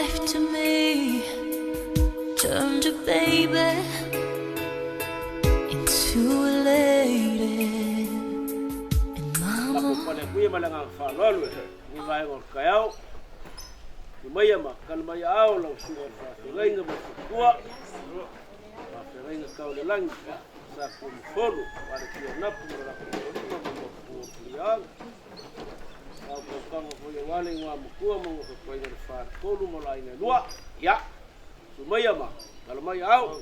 life to me. Turned a baby into a lady. And mama. Lako pale kuia ma le agaga faaaloalo e ni vaega o le taeao. I maia ma kala mai ao lau susuga i le faafeagaiga ma le faletua. Faafeagaiga tau le lagi sa Kuamufono, wa le Tia Napu ma le latou toalima ma Maopu o Tuliaaga. Faautautaga foi aua le igoamatua ma Gafatuaiga le Faletolu ma le Aiga e Lua. Ia, susu maia ma tala mai aao.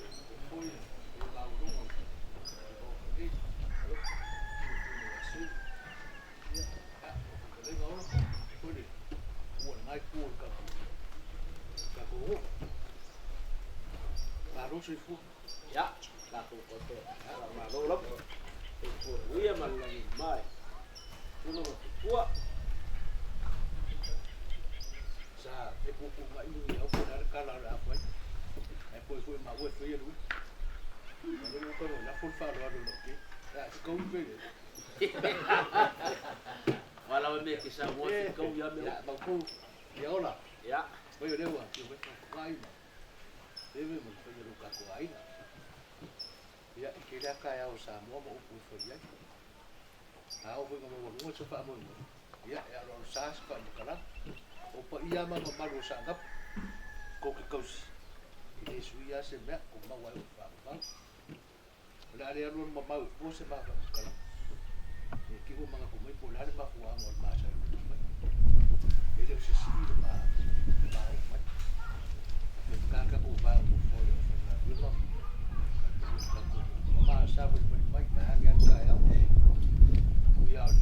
Ia, tatou faapea, faamalo lava. Soifua manuia ma le lagi mamae. Tuna ma tupua. Sa e puupuu mai ni au po o le a le tala o le a fai, ae toe foi maua e faia le upu. A o lea ua ou tago e lafo le faaaloalo i lau ke, a e fekaui pe le. Aua lava mea e te saunoa e fekaui lava mea uma. Ia, maupou, ia ola. Ia. Fai o lea ua afio mai faatoai ma Eve ma le paia o lo tatou aiga. Ia, e tele lava taeao o Samoa ma upu e fai ai. A oo foi ina maualuga se faamoemoe, ia, e aloalosa se faamatalaga. O paia ma mamalu o Saanapu, tou te tausi, e le suia lava se mea, tou mau ai o le faavavau. O le a le alualu mamao i tua se ma faamatalaga. Ne i te i ua manatu mai po o le a le mafuaaga o le ma sailiili mai. E le o se sii le ma oo mai. E faigata tatou va o nofoa i le aufaigaluega ma tatou ma ma savalivali mai vaeane lava le taeao. Ui lava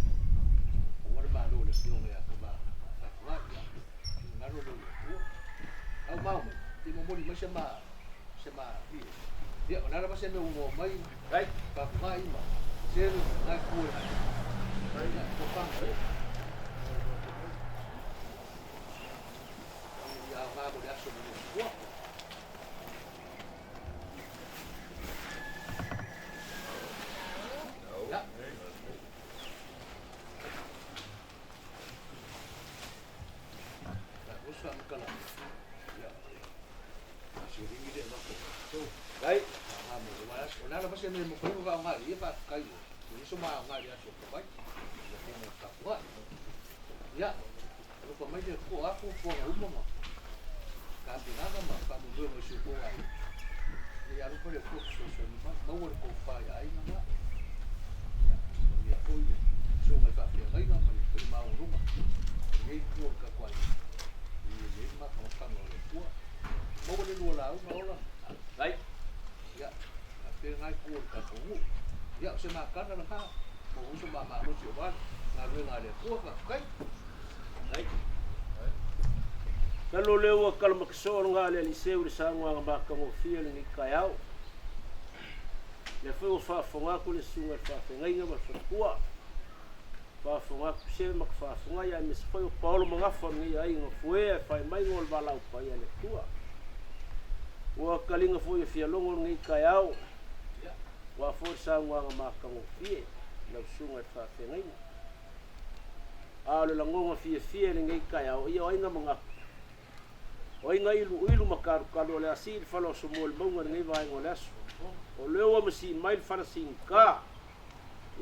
o le maua le malo o le Afioga ia Tama Faatuai, ia finagalo lea o le Atua. Au ma ao mai, te momoli mai se ma se ma ia, o le a lava se mea ua maua mai, faafetai ma selu nai pue ia tofaga ia aoga mo le aso mo le tua. Ia. Lenei itu o le tatou aiga, e i ai le mafaufauga o le Atua. Maua le lua lauga ola. Ai. Ia, faapea lena itu o le tatou nuu. Ia, o se makana lena, mo uso ma malosi aua le galuega a le Atua, faafetai. Ai. Masalo o lea ua kalamakasoo le ga a le Alii Seu i le saunoaga matagofie o lenei taeao. Lea foi ua faafofoga atu le Susuga i le Faafeagaiga ma le Faletua. Faafofoga atu se ma ka faafofoga ia aemaise foi o Paolo ma Gafa o lenei aiga fuea e fai mai o le valaau paia a le Atua. Ua taliga foi e fia logo lenei taeao aua foi le saunoaga matagofie i lau susuga i le faafeagaiga. A o le lagoga fiafia i lenei taeao, ia o ai na manatu? O ai na iluilu ma kalukalu o le a sii le fala o Somua i le mauga i lenei vaega o le aso? O lea ua masii mai le fala sigika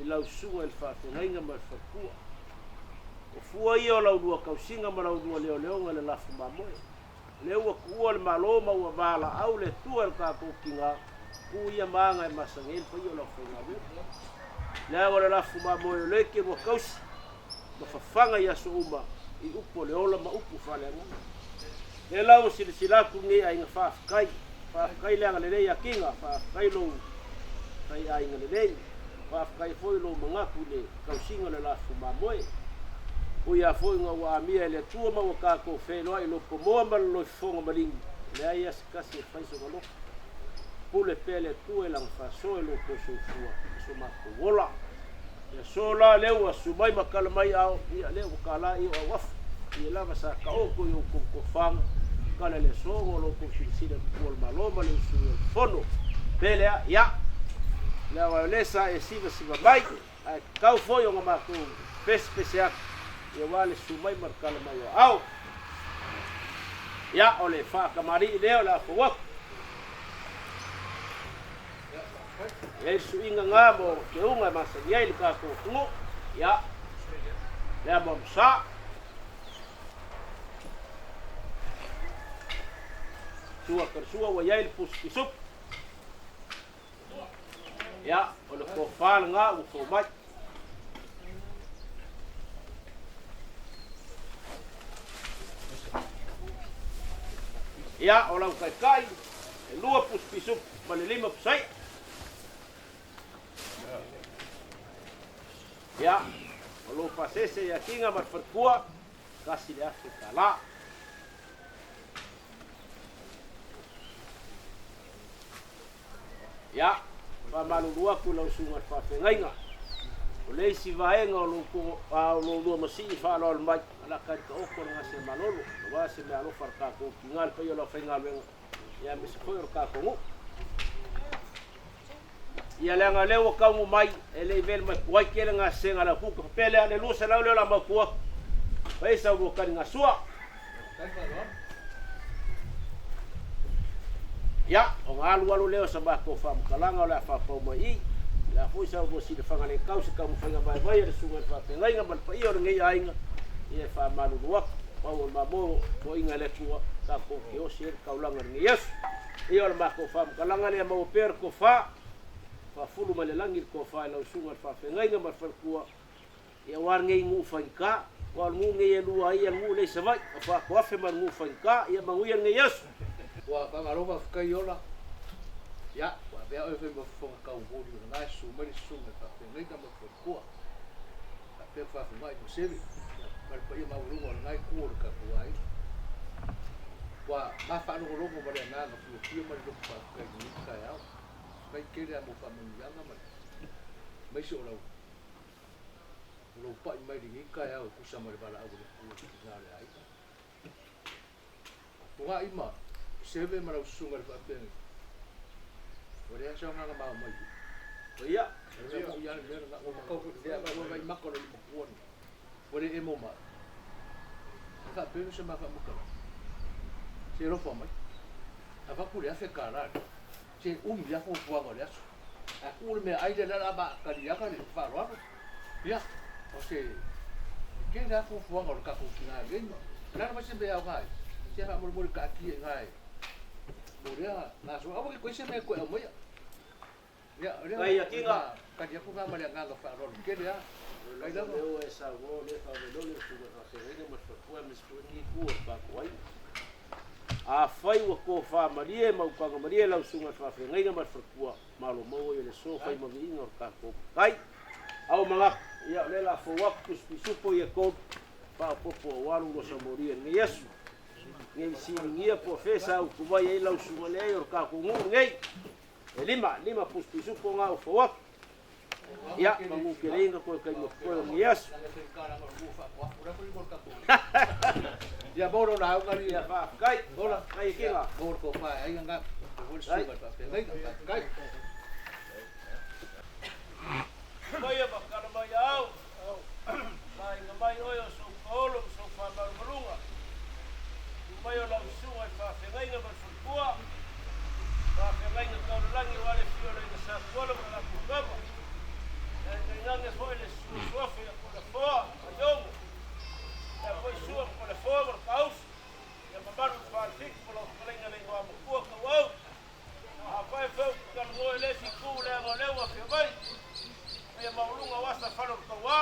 i lau susuga i le faafeagaiga ma le faletua. O fua ia o lau lua tausiga ma lau lua leoleoga i le lafo mamoe. O lea ua tuua le Malo ma ua valaau le Atua i le tatou tiga, tu ia ma aga e masani ai le paia o le aufaigaluega. Leaga o le lafo mamoe o lea e te lua tausi ma fafaga i aso uma i upu o le ola ma upu faaleagaga. Lea la ua silasila atu lenei aiga faafetai, faafetai le agalelei ia Tiga, faafetai lou faiaiga lelei, faafetai foi lou manatu i le tausiga o le lafo mamoe. Ui lava foi ina ua amia e le Atua ma ua tatou feiloai i lou pomoa ma le loifofoga maligi, e leai lava se tasi e fai sona loto. Pule pea le Atua i lana faasoa i lo outou soifua ma so matou ola. Ia so la lea ua susu mai ma tala mai ao, ia lea ua tala ia o au afu. Ia lava sa taoto i outou tofaga, tala le aso ona o lo outou silasila i le Matua o le Malo ma le usu i le Fono. Pe lea, ia, leaga o lea sa e sivasiva mai, ae tatau foi ona matou pesepese atu, ia aua le susu mai ma le tala mai o ao. Ia, o le faakamali'i lea o le a fou atu. E i ai le suiga na mo teuga e masani ai le tatou atunuu. Ia, lea mo Musa. Sua Karisua ua i ai le pusi pisupu. Ia, o le tofa lena ua fou mai. Ia, o lau taitai, e 2 pusi pisupu ma le 5 pusaia. Ia, o lou pasese ia Kinga ma le faletua, $1,000. Ia, faamalulu atu i lau susuga i le faafeagaiga, o le isi vaega o lo oulua masii faaaloalo mai, o le a tali taoto le gase malolo, aua se meaalofa a le tatou tiga, le paia o le aufaigaluega, ia aemaise foi o le tatou nuu. Ia leaga o lea ua taunuu mai, e le i vele mai tuai tele gasega a le aututa, faapea lea, le 200 lea o le a mau atu atu, fai ai sau lua taligasua. Ia, ona alu alu lea o sa matou faamatalaga o le a faapau mai i i. O le a foi sa lua silafaga le tau se taumafaiga vaivai a le susuga i le faafeagaiga ma le paia o lenei aiga, ia e faamalulu atu. Pau o le mamoe o toaiga e le Atua, tatou te osi ai le taulaga i lenei aso. Ia o le matou faamatalaga lea maua pea le tofa, faafulu mai le lagi le tofa i lau susuga i le faafeagaiga ma le faletua, Ia aua lenei nuu faigata, aua o le nuu nei e lua ai le nuu lea i Savaii, o Faatoafe ma le nuu faigata, ia manuia lenei aso. Ua faamalo faafetai Ola. Ia, ua avea oe foi ma fofoga taumoli o lena e susu mai le susuga i faafeagaiga ma le faletua, faapea faafogai ma Seve, ia, ma le paia maualuga o lena itu o le tatou aiga. Ua ma faalogologo ma le agaga fiafia ma le loto faafetai i lenei taeao. Faafetai tele lava mo faamanuiaga ma le aemaise o lau O lou pai mai lenei taeao e tusa ma le valaau a le Atua i le tina o le aiga. Fogai ma Seve ma lau susuga i le faafeagaiga, ua leai se agaga mao mai ia. Ia, o le mea moni lava le mea lena, ua matau foi i lea ua vaai maka o le matua lena, ua le emo mai. E faapea se ma faamatalaga, se alofa mai, avatu le $1,000 lea. Se umi lava fuafuaga o le aso. Ae tuu le meaai lea o le a maataliaga le faaaloalo. Ia, o se tele lava fuafuaga o le tatou tina nei ma o le a lava se mea e aoga ai, se faamolemole taatia i ina e mo lea gasolo. Aua ne i toe i ai se mea e toe aumaia. Ia, o lea Nai atiga. ua tali atu lena ma le agaga faaaloalo tele lava. O Mai lava. lea ua e saunoa, o lea e faaveleole le susuga faafeagaiga ma le faletua aemaise foi lenei itu o le tatou aiga. Afai ua tofa malie ma utaga malie lau susuga i le faafeagaiga ma le faletua, malo maua ia le aso fai ma viiga o le tatou matai. Ao manatu, ia o lea o le a fou atu pusi pisupo ia tolu, faaopoopo aua lo ulua saumolia i lenei aso. Ne i siligia po o fea sa utu mai ai lau susuga leai o le tatou nuu lenei. E lima pusi pisupo na ua fou atu. Ia, manu tele ina toe taimi o totoe o lenei aso. Ia mo la lauga li. Ia faafetai. Ola. Faafetai e Kinga. Mo le tofa e aiga ngā. Mo le susuga i le faafeagaiga. Faafetai. Maia ma kala mai au, vaaiga mai oe o sou paolo ma sou faamalumaluga. Tu mai o lau susuga i le faafeagaiga ma le faletua, faafeagaiga taulalagi o ale fia o le aiga Satuala ma le latou tama. Ae tainane foi le susu suafe ia Toleafoa ma Iogo, ia foi Sua ma Toleafoa ma le Tausi, ia mamalu i le Falefitu ma lau fetalaiga le igoa matua Tauau. Afai foi ou te talanoa i le isi itu leaga o lea ua afio mai, paia maualuga o asa fale o le tauā,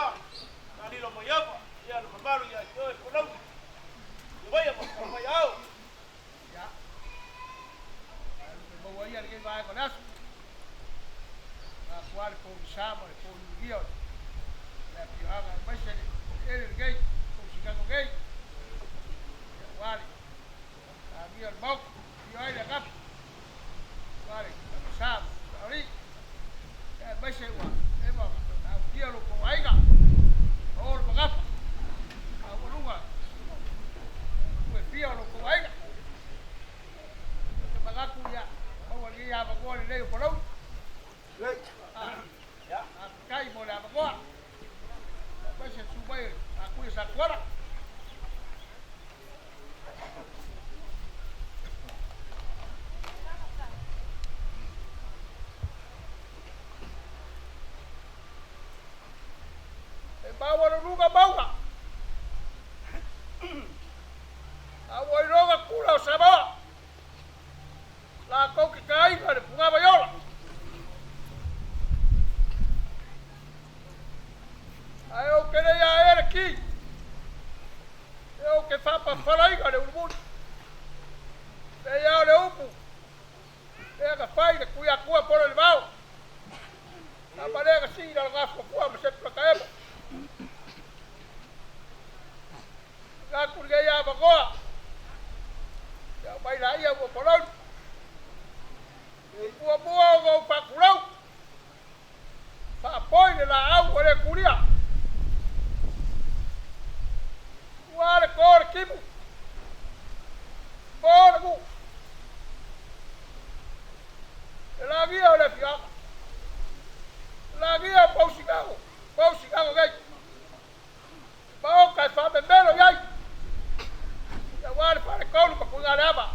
na lilo mai ava, ia le mamalu ia te oe Palauli, i vaia ma tala mai au. Ia, ae lupe maua ia lenei vaega o le aso. Atua le pogisa ma le pogiugia o le afioaga aemaise le eleele lenei, o Chicago nei. Ia, aua le agia o le Maota, afio ai le agafa, aua le Tamasa ma Saolii. Ia, aemaise ua leva ona tautia lo outou aiga, ma o le magafa, maualuga, ue fia o lo outou aiga. Ou te manatu ia maua lenei avanoa lelei o Palauli. Faafetai mo le avanoa. Aemaise susu mai Akuia Satuala. E maualuluga mauga. A ua iloga kula o Samoa. Lakou ke kaina le punavaiola. Ae ou te le ia ea le ki. E ou te faapafalaina le ulumuli. E ia o le upu. Lea na fai le Tuiatua polo i le vao. A ma lea na sii lalo gafuafua ma sepu lakaema. Manatu lenei avanoa, ia aumai laia ua palauli. I muamua ona ou faatulou, faapoi le laau ua le tulia. Ua le to le timu, mo le nuu. Le lagia o le afioaga, le lagia o Pausinago, Pausinago nei. Maota e faamemelo i ai, aua le faletolu ma Tuigaleava.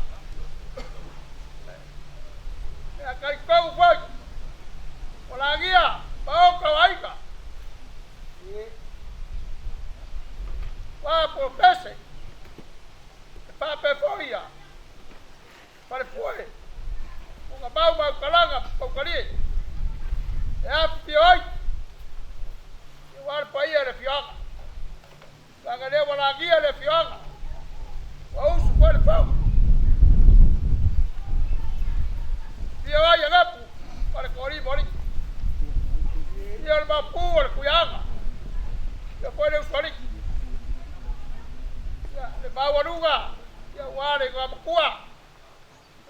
Ia talitonu foi, ua lagia maota o aiga, ua polofese, e faapea foi ia Falefue, Ugamau ma Aukalaga ma Paukalie, e afifio ai, aua le paia i le afioaga. Leaga lea ua lagia le afioaga, ua usu foi le fono. Afio ai Agapu ma le Toalima o Alii. Afio le Maopu o le Tuiaga. Afio foi le Usoalii. Ia, le maualuga, ia aua le igoa matua.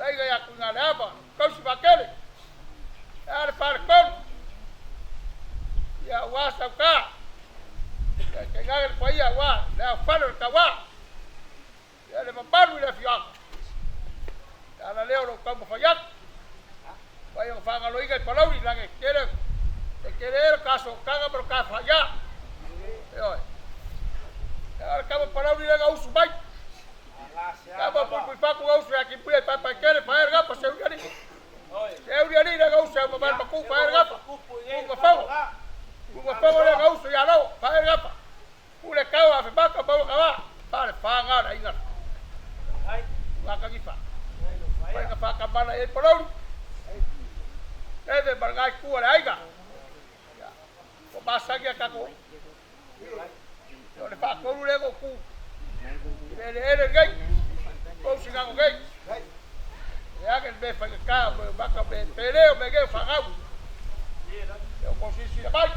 Aiga ia Tuigaleava, Tausi Vaatele, e a le faletolu, ia aua Sauta, ia tainane le paia aua le aofale o le tauā, ia le mamalu i le afioaga. Le ala lea o lou taumafai atu, mai ona faagaloina i Palauli, leaga e tele, e tele le ta sootaga ma le ta faaiā. Ioe. Ia o le tama Palauli lea na usu mai. Tama puipui paku gausu ia kipuia i paepae tele pae le gapa seu ali. Seu ali le gausu ia mamalu maku pae le gapa. Unga fago. Unga fago le gausu ia lau pae le gapa. Pule kau a fe baka maua kawa. Pa le whanga la inga. Unga kangifa. Pai ka whakamana e palauri. Eve marngai kua le aiga. O masangi a kako. O le whakolu le go ku. Ele ele ngai. O singago ngai. E ake le me whaikaka me maka me pele o me ge whangau. E o kosisi na mai.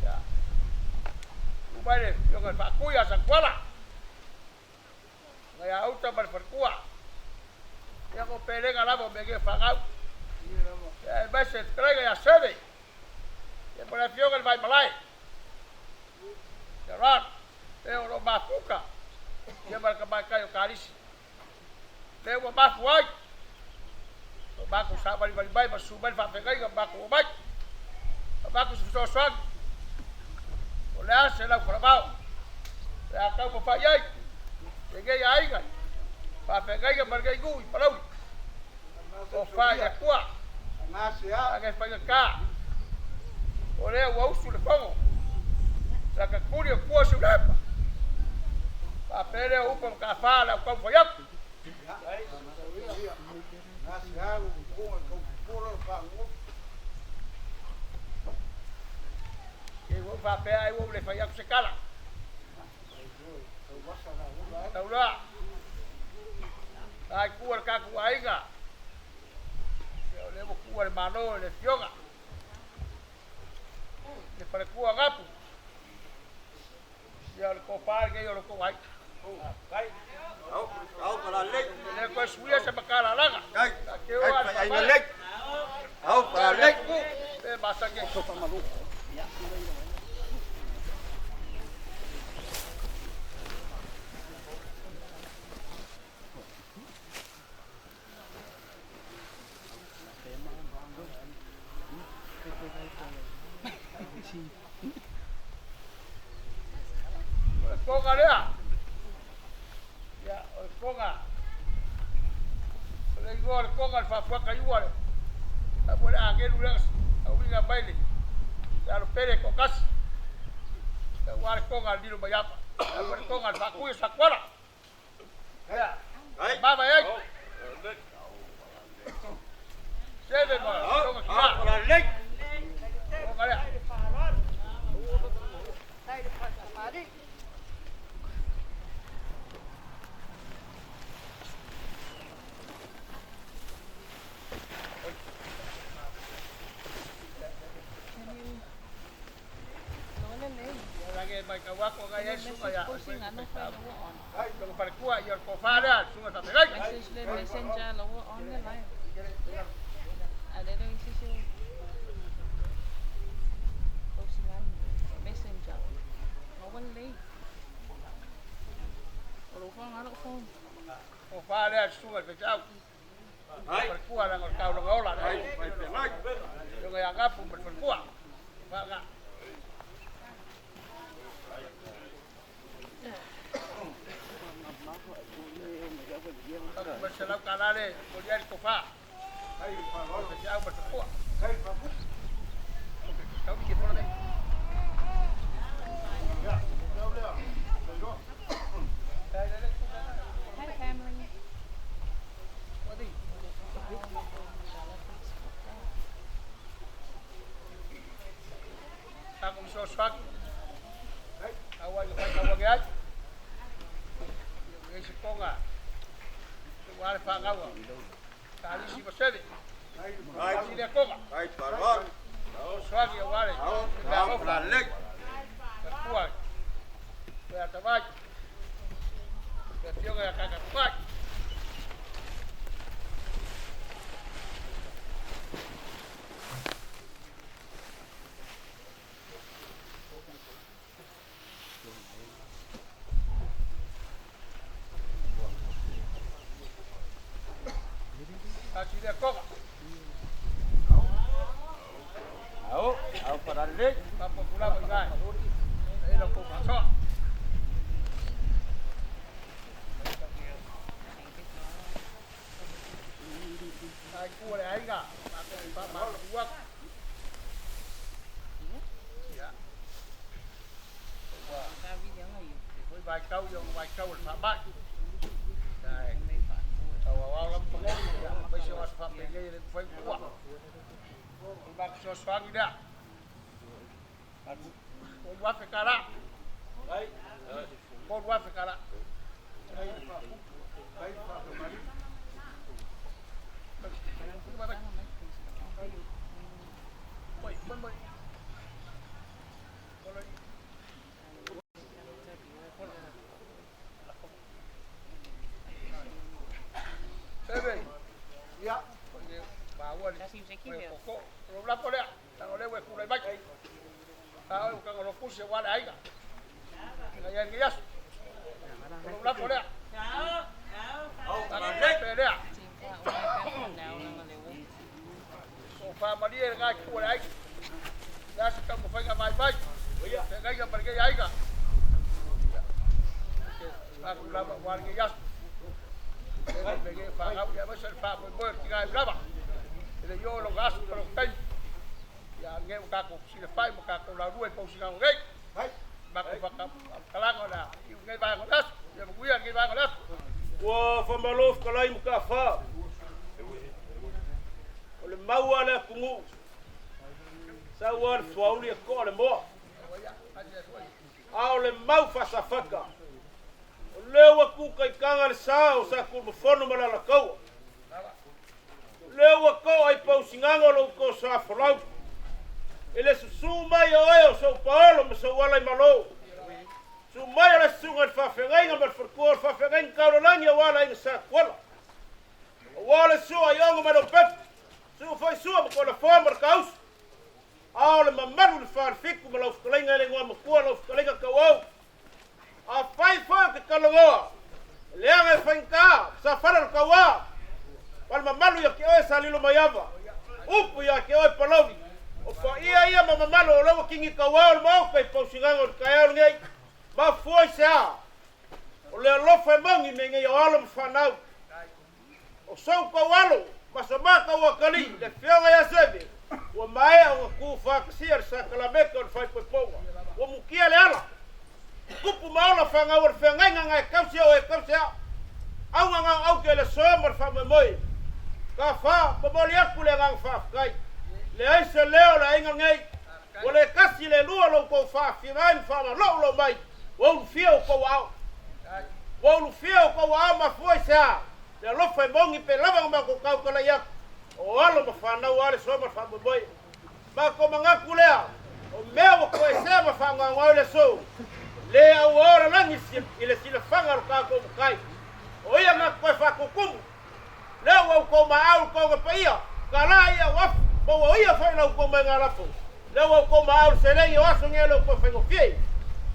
Ia. Umai le fioga le whakuia sa kuala. Ngai a uta ma le wharikua. Ia ko pelenga lava o me ge whangau. Ia e mai se whakaraiga ia seve. Ia mo le fioga le vai malai. Ia rā. E o lo mafuka. Ia ma le kamaikai o Kalisi. Le ua mafu ai. O mako sa vali vali mai ma su mai le faafeagaiga ma mako o mai. Ma mako se fesoasoani. O le a se lau falavao. Le a tau mafai ai. Lenei aiga. Faafeagaiga ma lenei nuu i Palauli. O fa i Atua. Age faigata. O lea ua usu le fono. Lakatuli o tua se ulepa. Faapea lea o upu ma tafā le au taumafai atu. Ke ua ou faapea ai ua ou le fai atu se tala. Tauloa. Ai kua le tatou aiga. Ia o lea ua tua le Malo i le afioga. Le faletua gapu. Ia o le tofa lenei o lo outou aiga. E le toe suia se makalalaga. Te o a le faavae. E masani ai. O le toga lea. Ia, o le toga. O le igoa o le toga le faafuata i ua le. A mo le agelu lea auiga mai le alo pele toatasi. Aua le toga a le lilo mai apa. Aua foi le toga a le faatui o Satuala. Ia, mava e ai. Seve ma toga tina. Toga lea. Hi family. Ua faamalo fetalai ma tafā. O le mau lava le atunuu, sau lava le fuauli e toa le moa. A o le mau faasafata, o lea ua tu taitaga le sa o Satunumafono ma le Alataua. O lea ua toa i pausinaga o lo outou sa folau. I le susu mai o oe o sou paolo ma sou ala i malo. Susu mai o le susuga i le faafeagaiga ma le faletua o le faafeagaiga taulolagi aua le aiga Satuala. Aua le susu o Aiogo ma Leaupepe, susu foi Sua ma Toleafoa ma le Tausu. A o le mamalu i le Falefitu ma lau fetalaiga i le igoa matua lau fetalaiga Tauau. Afai foi ou te talanoa, e leaga e faigata, sa fala le tauā, ma le mamalu ia te oe sa lilo mai ava. Upu ia te oe Palauli, o paia ia ma mamalu o lea ua kini tauā o le Maota i pausinaga o le taeao lenei. Mafua i se a? O le alofa e moni me nei o alo ma fanau. O sou taualo ma so matou atalii, le Afioga ia Seve, ua maea ona tuufaatasia le sakalameta o le faaipoipoga. Ua mutia le ala. fanau o le feagaiga na e tausi au e tausi au. Auga na o auke i le aso ma le faamoemoe. Ka fa, momoli atu le agaga faafetai. Leai se leo o le aiga lenei, ua le tasi le lua lo outou faafia ai ma faamalou lou mai, ua ulufia outou aao. Ua ulufia outou aao mafua i se a? Le alofa e moni pe lava na matou tautalai atu, o alo ma fanau a le aso ma le faamoemoe. Matou manatu lea, o mea ua toesea ma faanoanoa i le aso, le auaoa lalagi i le silafaga o lo tatou Matai. O ia na toe faatutumu, lea ua outou maau le toga paia, tala ia o afu, ma ua ia foi la outou maigalafo, lea ua outou maau le seleni o aso nei e le o toe faigofie,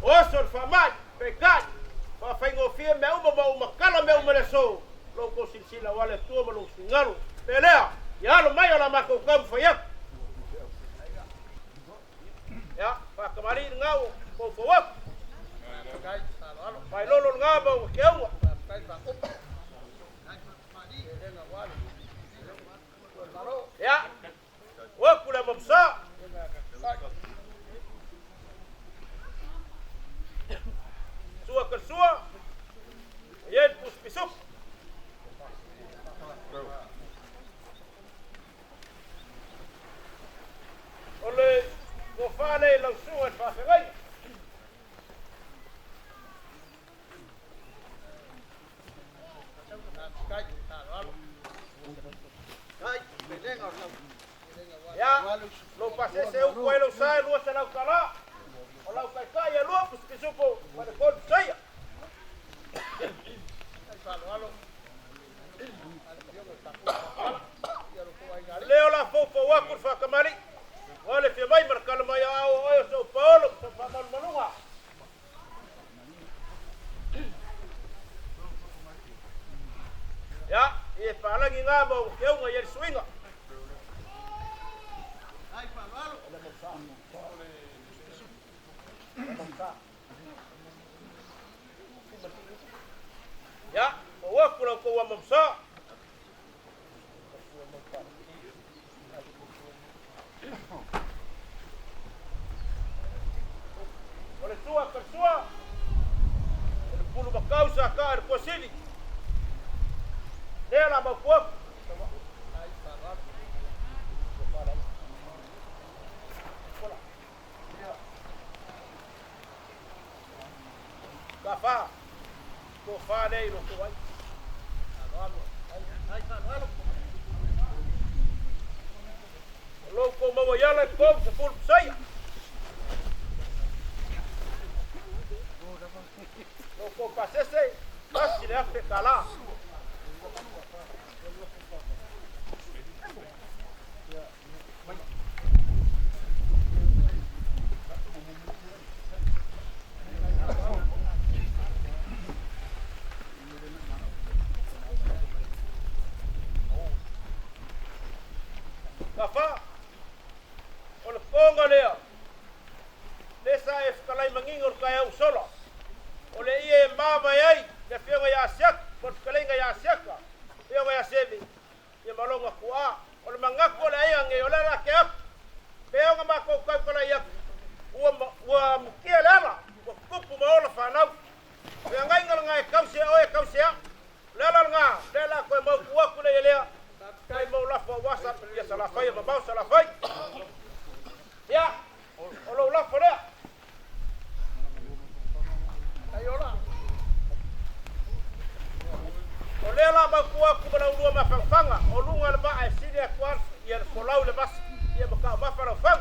o aso o le faamai, peitai, faafaigofie mea uma ma ua matala mea uma i le aso, lo outou silasila aua le Atua ma lou finagalo. Pe lea, ia alo mai o la matou taumafai atu. Ia, faatamalii lena ua foufou atu. Failolo lena ma ua keauga. Ia, o atu le mamsa. Sua ka sua, e i ai le pusipisupu. O le tofa lea i lau susuga i le faafeagaiga. Ia, lou pasese upu ai lou sa e $200. O lau taitai e lua pisipisupu ma le tolu saia. Lea o le a foufou atu le faatamalii, ua le fia mai ma le tala mai a au o oe o sou paolo ma sou faamalumaluga. Ia, e palagi ngā ma o keunga i le suiga. Ia, o aku lau kou amamsa. O le sua ka sua, o le pulu makau sa ka le kuasili. Lea la mau kuaku. Ka fa, ko fa lea i loko ai. O lou kou maua i ala i kou se pulu saia. Lou kou pasese, tasi le afe tala. Ka fa, o le konga lea, le sa e fetalai manino o le taeao ua sola, o le ia e mavae ai le afioga ia Asiata, po o le fetalaiga ia Asiata, afioga ia Seve, ia ma lona tuaa. O le manatu o le aiga nei, o le ala ake atu, pe ona matou tautalai atu, ua, ua mutia le ala, ua tupu ma ola fanau. Feagaiga lena e tausi e oe e tausi e au. O le ala lena, lea la toe mautu atu lea lea, mai mau lafo aua sa, ia Salafai e mamao Salafai. Ia, o lou lafo lea. O lea la mautu atu ma lau lua mafanafanga, o luga o le vaa e sili atu lava ia le folau i le vasa, ia ma taumafa lau fau.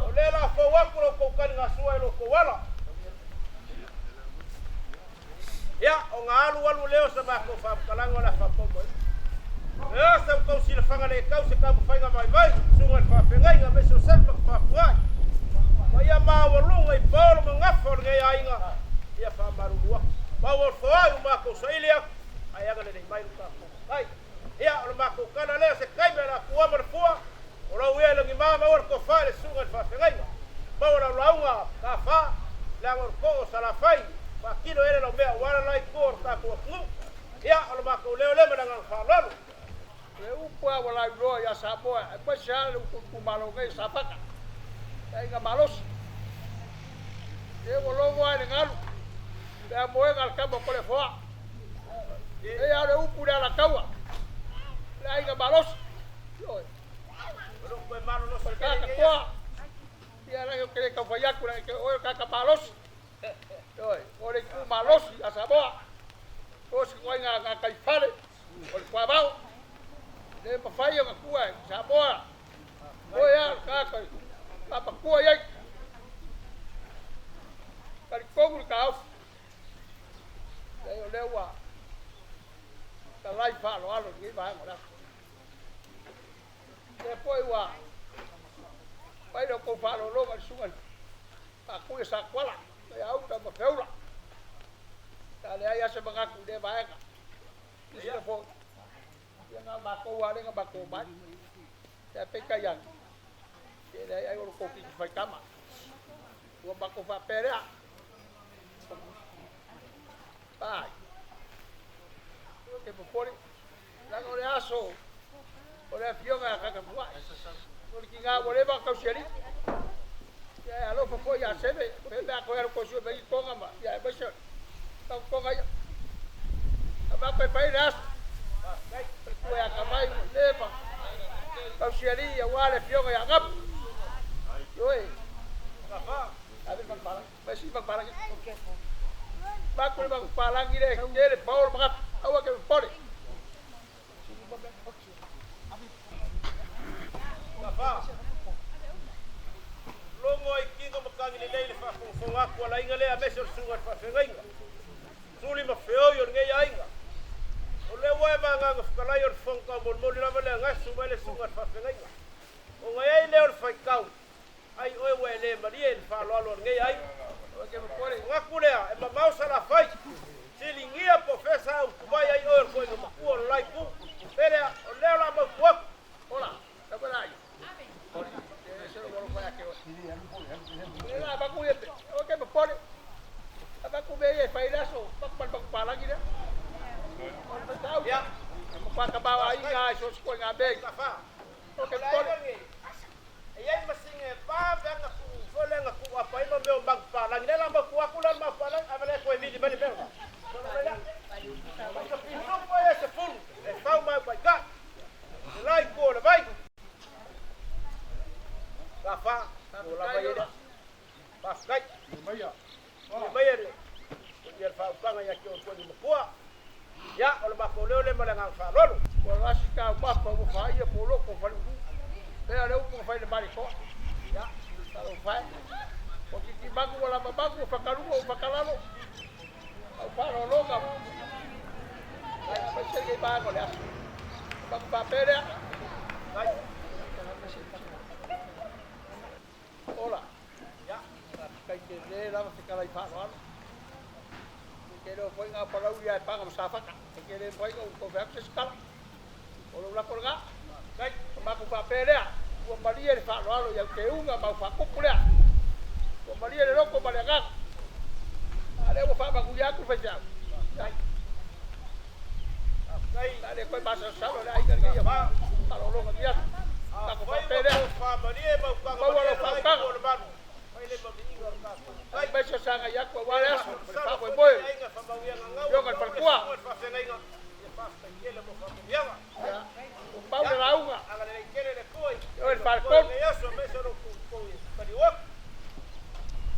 O lea la fou atu lo tou taligasua i lo tou ala. Ia, o nga alu alu lea o sa matou faamatalaga o le a faapauma ai. Lea sa outou silafaga le tau se taumafaiga vaivai, susuga i le faafeagaiga aemaise o Seme ma Faafegai. Ma ia maualuga i paolo ma gafa o lenei aiga, ia faamalulu atu. Pau o le foai ua matou saili atu, ae agalelei mai lo tatou Matai. Ia, o le matou tala lea, se taimi o le a tuua ma le fua, o lau ia i lagima maua le tofa i le susuga i le faafeagaiga. Maua lau lauga tafa, leaga o le too o Salafai, faatino i ai le laumea aua le la itu o le tatou atunuu. Ia, o le matou leo lea ma le agaga faaaloalo. O le upu lava ua lauiloa ia Samoa aemaise lava le upu itumalo nei Safata, le aiga malosi. E ua logo ai le galu le amoega a le tama o Toleafoa. E a o le upu i le Alataua, le aiga malosi. Ioe. O le tagata toa, ia leaga ou te le tau fai atu leaga o oe o le tagata malosi. Ioe, o le itu malosi a Samoa. O se ituaiga gataifale o le tuavao. Le mafai ona tua e Samoa. Oe a o le tagata faamatua i ai. Talitonu le taofi. Leai o lea ua talai faaaloalo i lenei vaega o le aso. Lea foi ua fai la outou faaaloaloga i le susuga i le Faatui a Satuala, ia uta ma Feula. Sa leai lava se manatu i lea vaega. Silasila foi, ia na o matou lava lea na matou omai. Ae peitai ane, e leai ai o le tou titi faitama. Ua matou faapea lea. Pai. Te popole. Leaga o le aso o le afioga ia Tatapua'i. O le tiga ua leva ona tausialii. Ia e alofa foi ia Seve, pe a toe alu toe sue mai toga ma ia aemaise o taotoga ia. Avatu e fai le aso. O le tua ia Atamai ua leva tausialii aua le afioga ia Agapu. Ioe. Ave le manupapalagi. Mai sii manupapalagi. Vaku le manupapalagi le tele pao le magapu. Aua ke popole. Logo ai kinga ma kagi lelei le faafogafoga atu a le aiga lea aemaise o le susuga i le faafeagaiga. Suli ma feoi o lenei aiga. O lea ua e vagaga fetalai o le fofoga taumolimoli lava le agasu mai le susuga i le faafeagaiga. Ona i ai lea o le faitau, ai oe ua e le malie i le faaaloalo a lenei aiga. Manatu lea, e mamao Salafai, siligia po o fea sa utu mai ai oe o le toeaina matua o le la itu. Pe lea, o lea o le a mautu atu. Ola, tau e laia. E ese lou alofa ia te oe. O lea o le a avatu ia, aua e te popole. Avatu mea ia e fai ai le aso, avatu ma le manupapalagi lea. O le faitau, e matua tamaoaiga lava i so o se ituaiga mea i Aua e te popole. E i ai ma sina e vave ana tuu foi lea na tuu apa ai ma mea o manupapalagi. Lea la mautu atu la le manupapalagi, ae valea toe vili mai le mea lena. Solo mai lea. Mai ka pisupo ia se fulu e fau mai taitai. Le la itu o le vai. Ka fa, o lava ia lea. Faafetai. Ia maia le ia le faautaga ia te outou ni matua. Ia, o le matou leo lea ma le agaga faaaloalo. Ua gasi taumafa ua faaia poloto o Faleulu. Lea le upu na fai i le Maletoa. Ia, talofa e. Ua titimanu ua lavamanu ua fatalua ua fatalalo. Au faaaloaloga. Aemaise lenei vaega o le aso. Manu faapea lea. Ola. Ia, faafetai tele lava fetalai faaaloalo. E tele o foi ngā palauli a e panga ma Safata. E tele mafai ona ou fai atu se isi tala. O lou lako lena. Faafetai. Ona matou faapea lea, ua malie le faaaloalo i au teuga ma au faakupu lea. Ua malie le loto ma le agaga. A lea ua faamanuia atu le faifeau. Faafetai. Faafetai. A le toe masalosalo le aiga lenei ia faaaloaloga ni atu. Tatou faapea lea. Maua lau faautaga. Aemaise o sagai atu aua le aso ma le faamoemoe o le Afioga i le Faletua. Ia, ua pau le lauga i oe le Faletolu.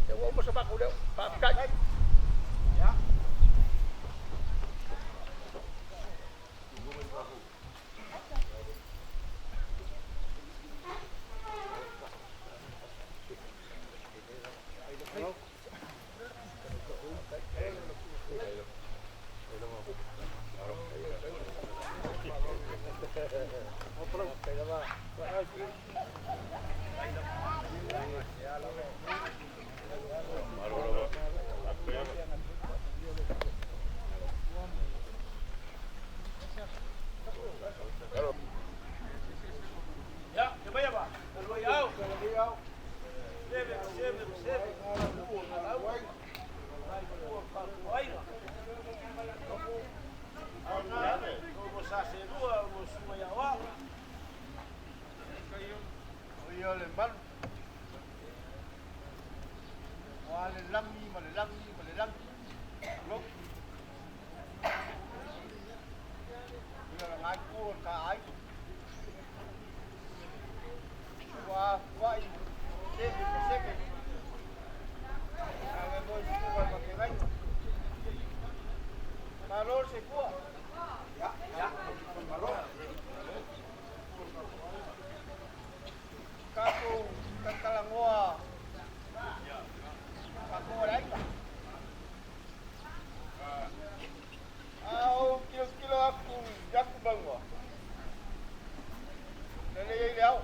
Ia ua uma so matou leo. Faafetai. Aua le lagi ma le lagi ma le lagi. Tulou. Ia o lena itu o le ta aiga. Ua afuai seve ma seve. Ave foi susuga i faafeagaiga. Malo le soifua. Ia, ia, malo. Tatou talatalanoa tatou o le aiga. A ou tilotilo atu i atu mauga, lele ai le ao.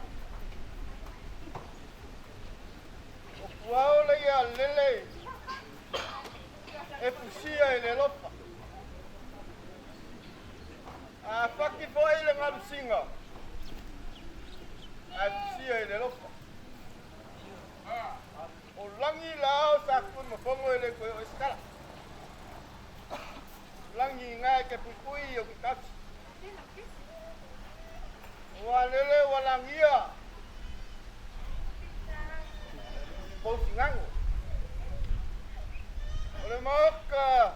O puao leia lele e fusia i le alofa. A faki foi le galusiga, ae fusia i le alofa. O lagi la ao sa tui ma fono e le toe o e se tala. Lagi nga e ke puipui o ke tasi. Ua lele ua lagia pou sigago. O le maoka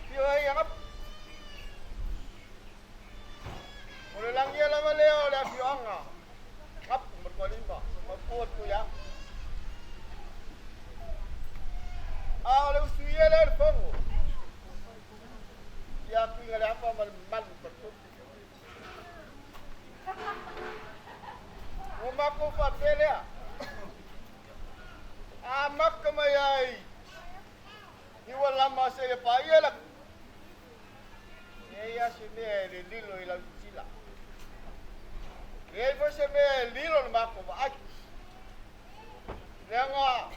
fio ai agapu. O le lagia lava lea o le afioaga Gapu ma le Tualima ma Pua le Tuiaga. A o le usuia lea o le fono ia Tuigaleafa ma le mamalu ma le tupu. Ua matou faapea lea, amata mai ai i ua lama seia paia laki. E leai lava se mea e le lilo i lau silasila. E leai foi se mea e lilo i le matou vaai. Leaga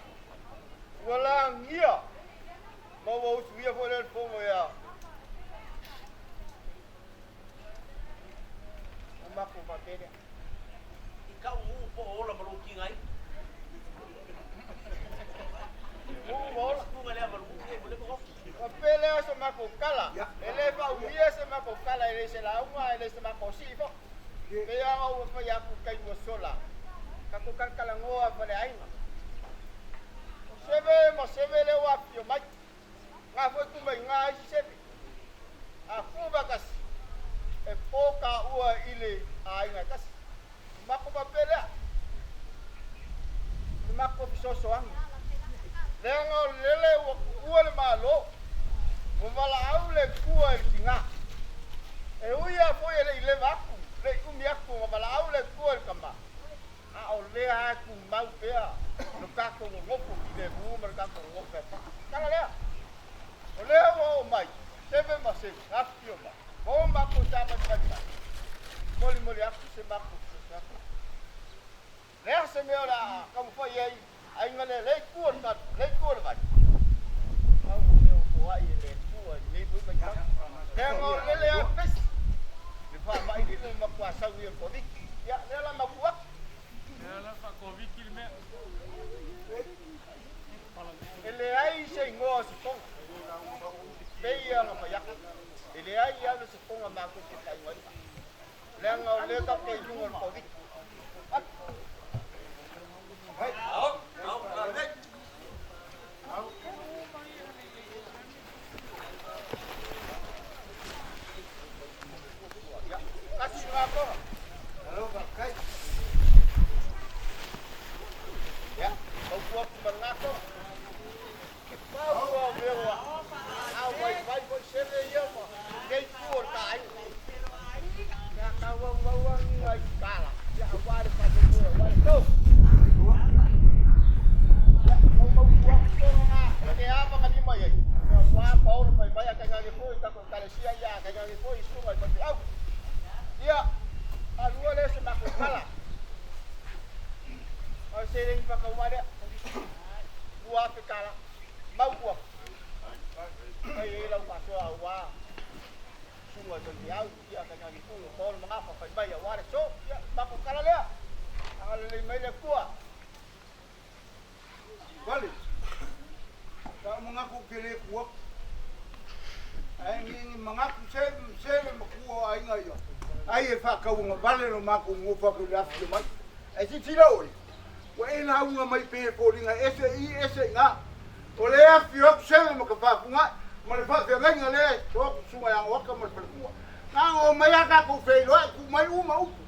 ua lagia ma ua usuia foi lea le fono ia o matou faapea lea. I kau uu po o ola ma lou tigai. Uu ma ola. Susuga lea ma lou uu mo le mo. Ua pele a se matou tala, e le faaumia se matou tala, e le se lauga, e le se matou sii foi. Pei lava ona ua fai atu i le taimi ua sola, tatou talatalanoa ma le aiga. O seve ma seve lea ua afifio mai, na foi tu mai iga isi seve. A fu faatasi, e po taua i le aiga e tasi. O matou faapea lea, o le matou fesoasoani. Leaga o lele ua tuua le Malo, ua valaau le Atua i le tina. E ui lava foi e le i leva atu, le i umi atu ona valaau le Atua i le tama, a o lea lava e tumau pea lo tatou nonofo filemu ma lo tatou nonofo featai. Tala lea, o lea ua oo mai, seve ma seve, afifio mai, ma o matou savalivali mai, molimoli atu se matou fesoasoani. Le a se mea o le a taumafai ai aiga lea, le itu o le tali, le itu o le vai. Pau o mea o foai e le Atua i lenei foi vaitau. Leaga o lele lava pesi, le faamai lea na matua sau ia le Koviti. Ia, lea la mapu atu. E leai se igoa o se toga, pei ona fai atu. E leai lava se toga matou te faaigoaina. Leaga o lea tatou te i luga o le Koviti. Tasi le atoa. Malo faafetai. Ia, tautua atu ma le atoa. Pau o mea ua au vaivai foi seve ia ma lenei itu o le ta aiga. Ia tauauau agi ai tala. Ia aua le faamoemoe aua le tou. Ia, ua mautu atu tonu na e le avagalima i ai. Ia, ua paolo fai mai a tainane foi i tatou ekalesia, ia a tainane foi i susuga i faifeau. Ia, alua lea o se matou tala. O le seleni faataua lea, $2,000. Mautu atu. Fai ai lau faasoa aua susuga i faifeau, ia tainane foi o paolo ma gafa fai mai aua le aso. Ia, matou tala lea. Agalelei mai le Atua. Vale, sa ou manatu ou te le tu atu. Ae ni manatu se se le matua o aiga ia. Ai e faatauagavale lo matou nofo atu i le afifio mai. Ae silasila oe, Ua e lauga mai pei e foliga e ese i i ese iina. O lea e afifio atu Seve ma Tafafuga ma le faafeagaiga lea e so atu Susuga ia Agoaka ma le faletua. Na ona omai lava tatou feiloai tuu mai uma upu.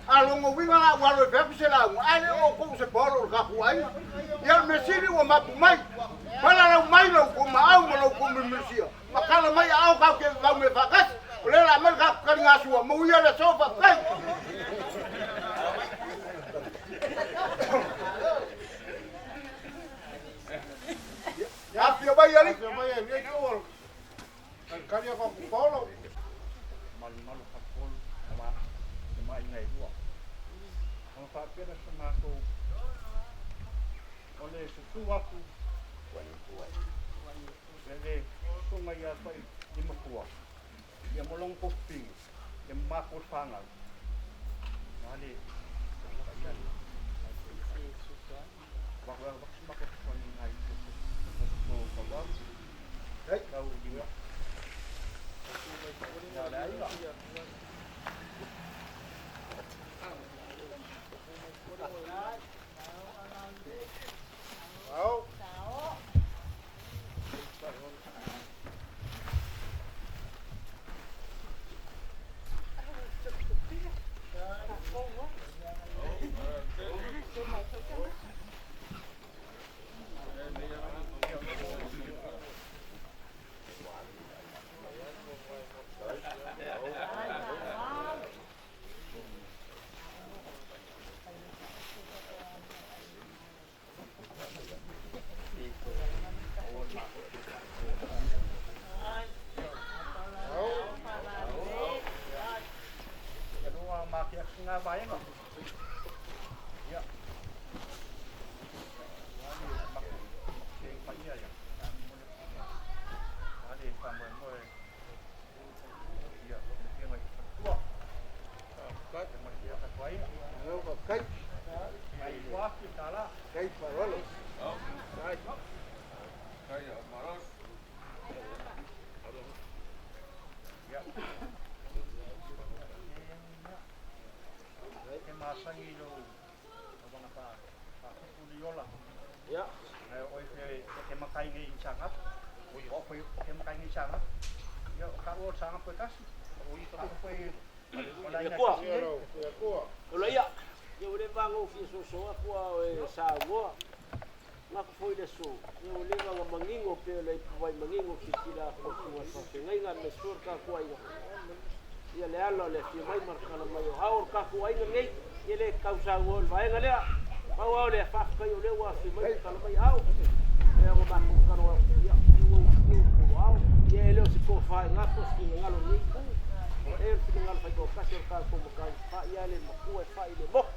A o lona uiga la ua alu e fai atu se lauga ae le o outou o se paolo o le tatou aiga. Ia o le mea sili ua mapu mai. Falalau mai lo outou maau ma lo outou milimilisia ma tala mai aao tatou te vavau mea faatasi. O lea o le a aumai le tatou taligasua, manuia le aso, faafetai. Afio mai alii. Afio mai e itu o talitali a ku paolo. Malumalu faatolu ma le maaiga e lua. Ona faapea lea o se matou o le susu atu e le susuga ia Tafailima ia ma lona tofipini ia ma matou le fanau. Le Ao. Kai. Kai parolo. Kai. E masangi lo wanga pa pa puli ola. Ia. Ai oi fe e makai ngi sanga. Oi o foi e makai ngi sanga. Ia o ka o sanga foi kasi. Oi ka foi o la ina. Kua. Kua. O la ia. Ia ua leva ona ou fia sosoa atua o e Samoa. Gaku foi le aso, ia ua leva ona manino pei o le ipuvai manino silasila atu i susuga i le faafeagaiga ma sua le tatou aiga. Ia le ala o le afio mai ma le tala mai o ao o le tatou aiga lenei, ia le tau saunoa i le vaega lea. Pau lava o le faafetai o lea ua afio mai ma tala mai ao. Ia ua matou tatalo atu, ia ua ua ua ao. Ia e le o se tofa i na po o se finagalo o lenei itu. E o le finagalo faitoatasi o le tatou matai, fai lava le matua e fai le motu.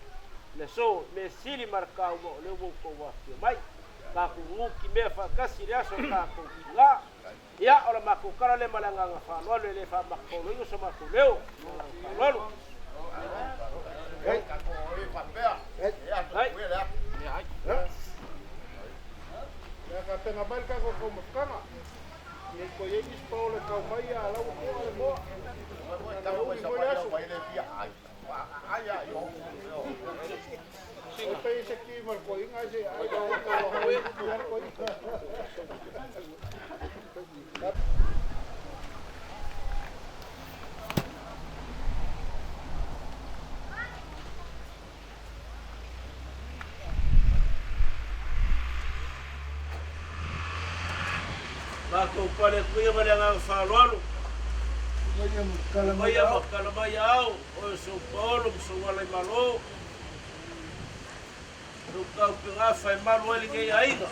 Le aso, mea sili ma le taua o lea ua outou afifio mai. Tatou nutimea faatasi i le aso o tatou tina. Ia, o le matou tala lea ma le agaga faaaloalo e le faamatapauloina so matou leo. Ma le agaga faaaloalo. Hai. Ia ka tena mai le tatou taumafataga. Nei toe i ai nisi paolo e tau mai a lau ua to'a le moa. Na umi foi le aso. Oi pei se ki ma le toeaina ai se ai o tau ia le toeaina. Matou pale atu ia ma le agaga faaaloalo. Maia ma tala mai ao, oe o sou paolo ma sou ala i malo. Lou taupegafa e malu ai lenei aiga.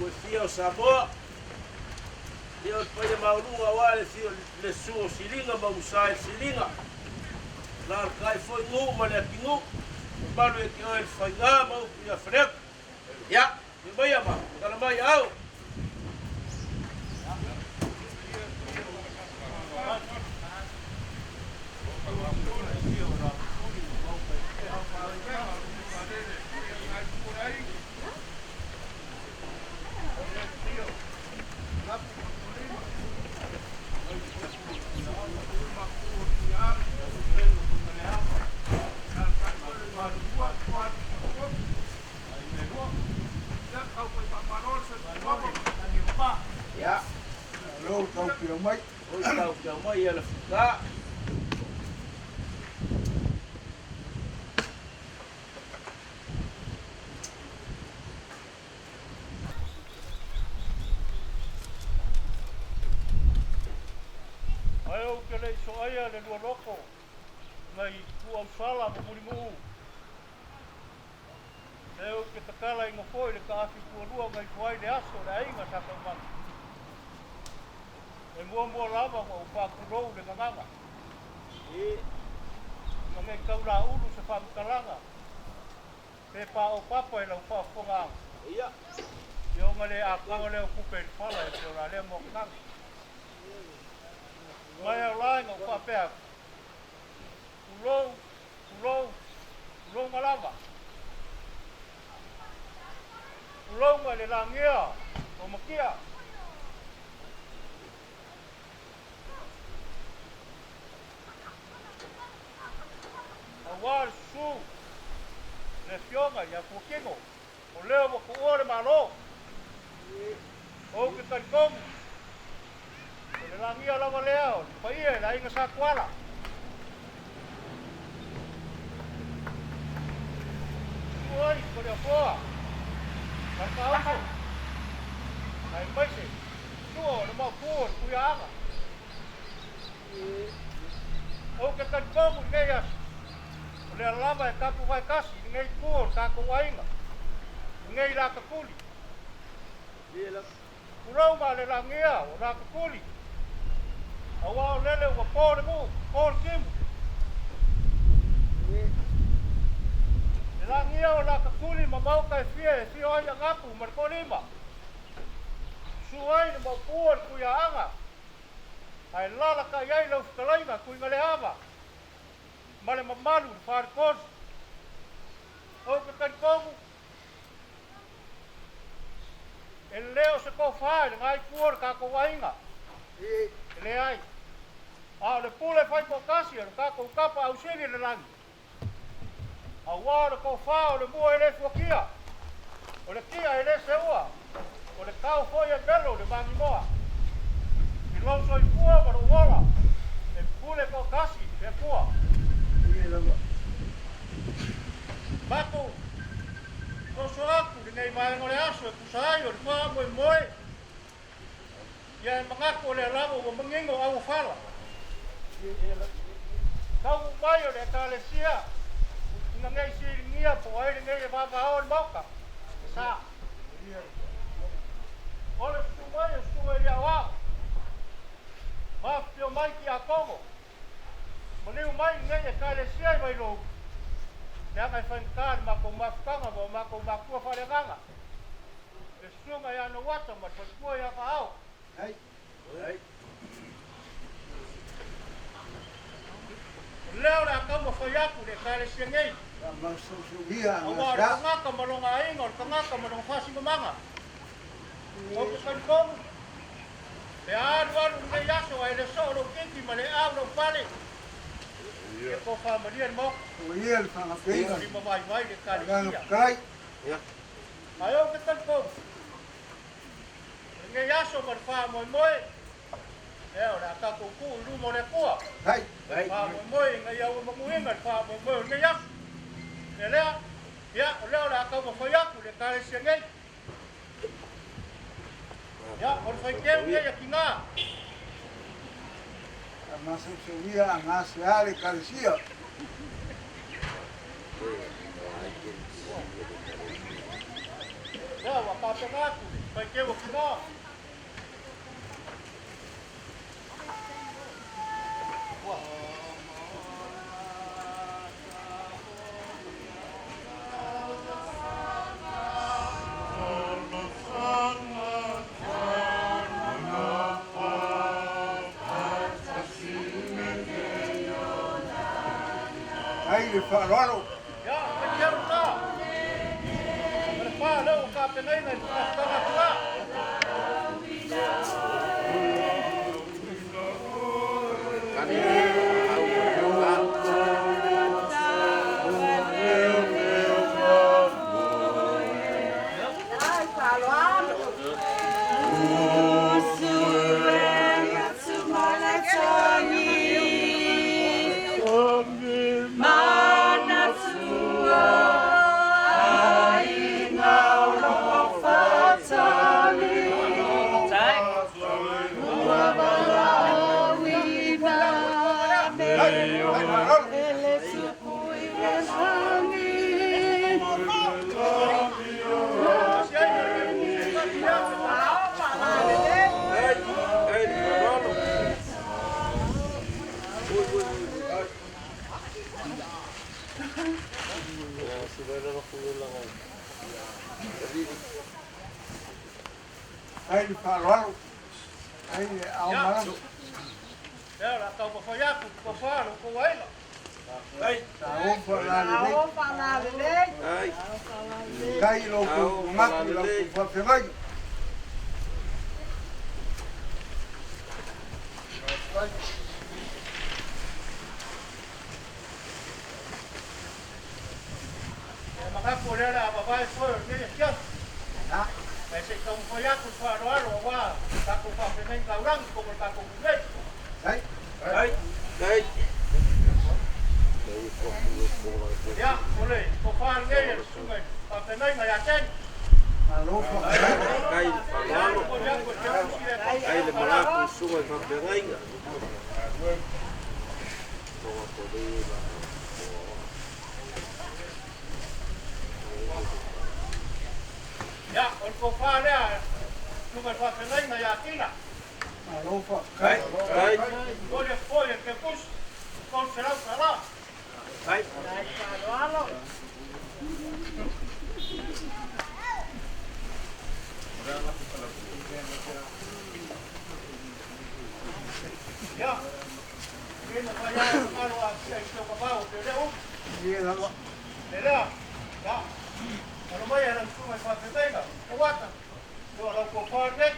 Ua fia o Samoa. Ia o le paia maualuga aua le fia le su o Siliga ma Umusa i le Siliga. Alaalatai foi Nuu ma le atinuu. Mamalu ia te oe le faiga ma upu ia Faleata. Ia, fia maia ma tala mai au. Mai. Oi tau te aumai ia le futa. Ae ou te le i soaia le lua loko nai Tuausala ma Mulinuu. Lea ou te tatala i gofoi le taafi tualua nai tuai le aso o le aiga sa taumanu. E muamua lava ona ou faatulou le gagana. Ina nei tau laulu se faamatalaga pe paopapa i lau faafofogaaga. Ia ona le atoa lea o tupe i le fala e pei o la lea moataga. Mai au la ina ou faapea atu, tulou, tulou, tulouga lava. Tulouga i le lagia o Matia. Aua le susu le Afioga ia Fuatino, o lea ua tuua le Malo. Ou te talitonu, o le lagia lava lea o le paia i le aiga Sa Tuala. Susu ai Toleafoa ma le Taoso, aemaise sua o le maopu o le Tuiaaga. Ou te talitonu i lenei aso, o lea lava e tapuvae tasi i lenei itu o le tatou aiga, lenei latatuli. Tulou ma le lagia o latatuli, aua o lele ua po le nuu, po le timu. Le lagia o latatuli ma maota e fia e fio ai Agapu ma le Toalima. Susu ai le maopu o le Tuiaaga, ae lalatai ai lau fetalaiga Tuigaleava ma le mamalu i le Faletolu. Ou te talitonu, e le o se tofa i lena itu o le tatou aiga, e leai, a o le pule faitoatasi a le tatou tapa ausili i le lagi. Aua o le tofa o le mua e le fuatia, o le tia e le seua, o le tao foi e melo le magimoa. I lou soifua ma lou ola, e pule toatasi le Atua. Matou soso atu lenei vaega o le aso e tusa ai o le faamoemoe ia e manatu o lea lava ua manino auofala. Taunuu mai o le Ekalesia ina nei siligia po o ai lenei e vavao i le Maota, e sa. O le susu mai o susuga i le aoao, mafifio mai Tiakono, maliu mai lenei Ekalesia i Vailou, leaga e faigata le matou mafutaga ma o matou matua faaleagaga. Le susuga ia Nouata ma le faletua ia Faao. O lea o le a taumafai atu i le Ekalesia nei, aua o le tagata ma lona aiga, o le tagata ma lona faasinomaga. Ou te talitonu, pe a alualu lenei aso ae le soo lou titi ma le au lou fale, ia tofa malie le Maota. Lima vaivai le Ekalesia. Ae ou te talitonu, o lenei aso ma le faamoemoe, ea o le a tatou tuu i luma o le Atua. Faamoemoe ina ia ua manuina le faamoemoe o lenei aso. E lea, ia, o lea o le a taumafai atu le Ekalesia nei. Ia, o le faiteu nei a tina. Lea ua tapena atu le faiteu a tina. Ia, faiteu lena. O le fa lea ua tapenaina i le mafutaga a tina. Ai le faaaloalo. Ai le ao malama. Lea o le a taumafai atu i le tofa a lo outou aiga. Tauofa lalelei. Faafetai i lo outou manatu i la outou faafeagaiga. Ia manatu o lea o le a vavae foe o lenei afiafi. Ae se i taumafai atu i le faaaloalo aua tatou faafeagaiga taulagi i totonu o le tatou nuu nei. Ia, o le tofa lenei e le susuga i le faafeagaiga ia Teni. Malo faafetai. Ia, momoli atu e Tepusi le $300. Ia, o le tofa lea e susuga i le faafeagaiga ia Tina. Malo faafetai. Momoli atu foi e Tepusi $300. Ia, e mafai lava ona galo aafia i si ou vavao pe le upu. Ia lava. Le lea, ia, alo mai e lau susuga i le faafeagaiga, Tauata, o lau tofa lenei.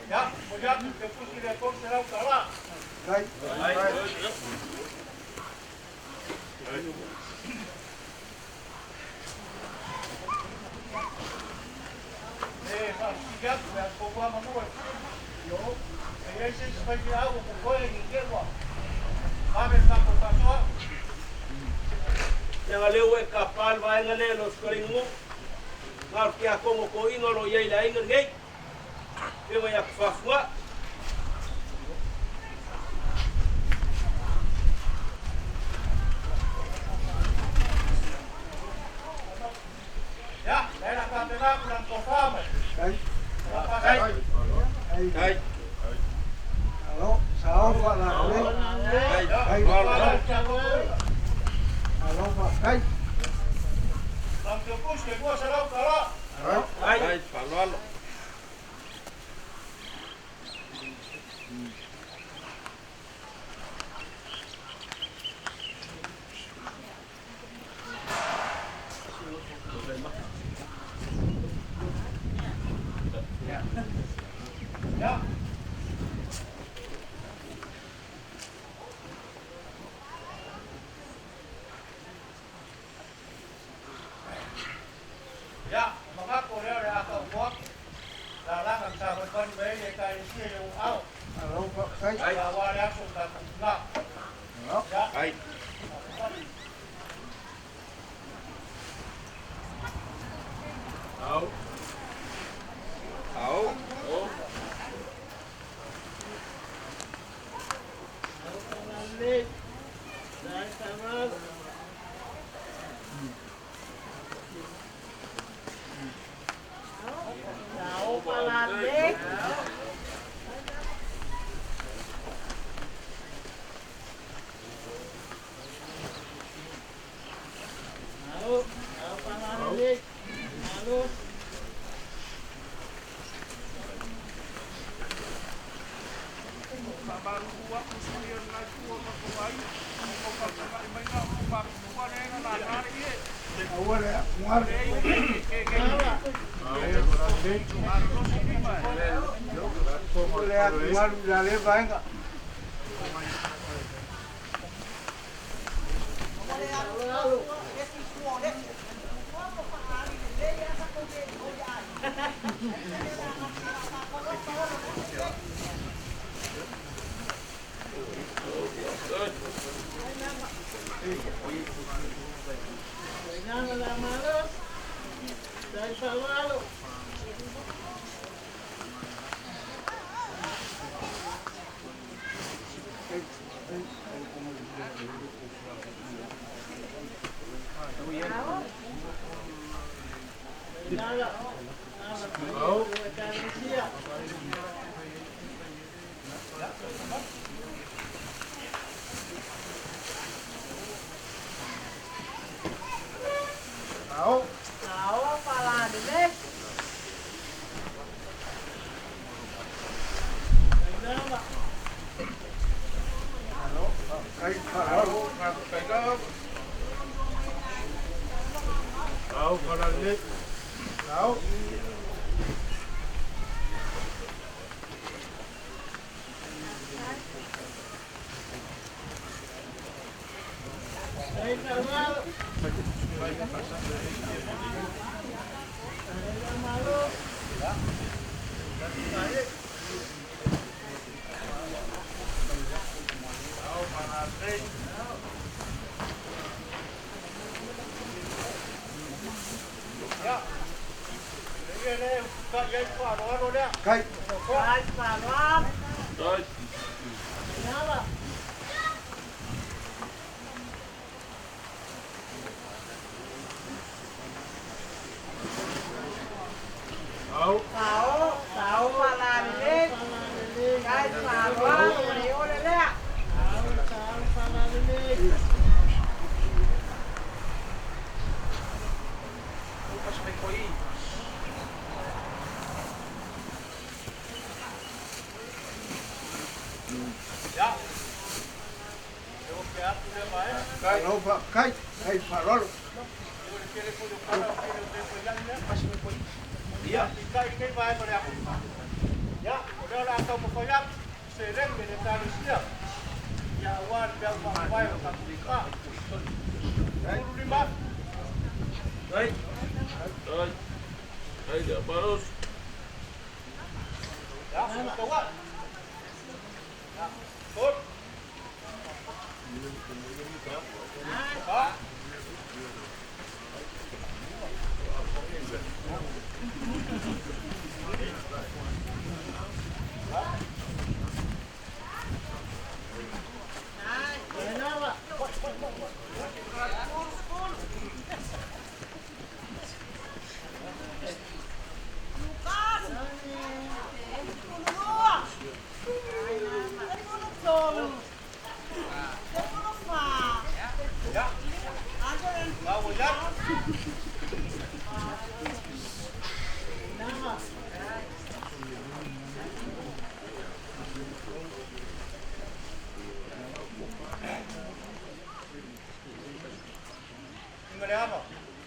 Ia, momoli atu i Tepusi le $300. Faafetai. E faafesili atu pe a outou amanua e i ai se isi faifeau o totoe i te ua vave le tatou faasoa. Ia lea ua e tapa le vaega lea lau fetalaiga Nuu. Na o le tiakono toeaina o lo o i ai i le aiga lenei. Afioga ia Tufafuga. Ia, lea la tapena atu lana tofa mai. Faafetai. Ai. Malo, sao faalalelei. Ia, Ai. tofa lea le tiakono toeaina. Malo faafetai. Lau Tepusi le $200. Ia. Ia, o manatu o lea o le a tauto atu. Lalaga na savalivali mai ai le Ekalesia i ou aao. Malo faafetai. Ia, aua le aso o tatou tina. Ia. Faamalulu atu sui o lena itu o matou aiga, o faafeagai maiga o lo o matutua lea na lana le ie. Aua le atugalu. Malolosi lima e. Aua le atugalu i la lea vaega. Ao. Ao falalele. Kai fa'aloalo. Ao falalelei. Ao. Kai. Kai fa'aloalo. Ai. Ao. Sao, sao falalele. Kai fa'aloalo le ole lea. Alo fa'afetai. Kai fa'aloalo. Ai. Ai. Ai le maros.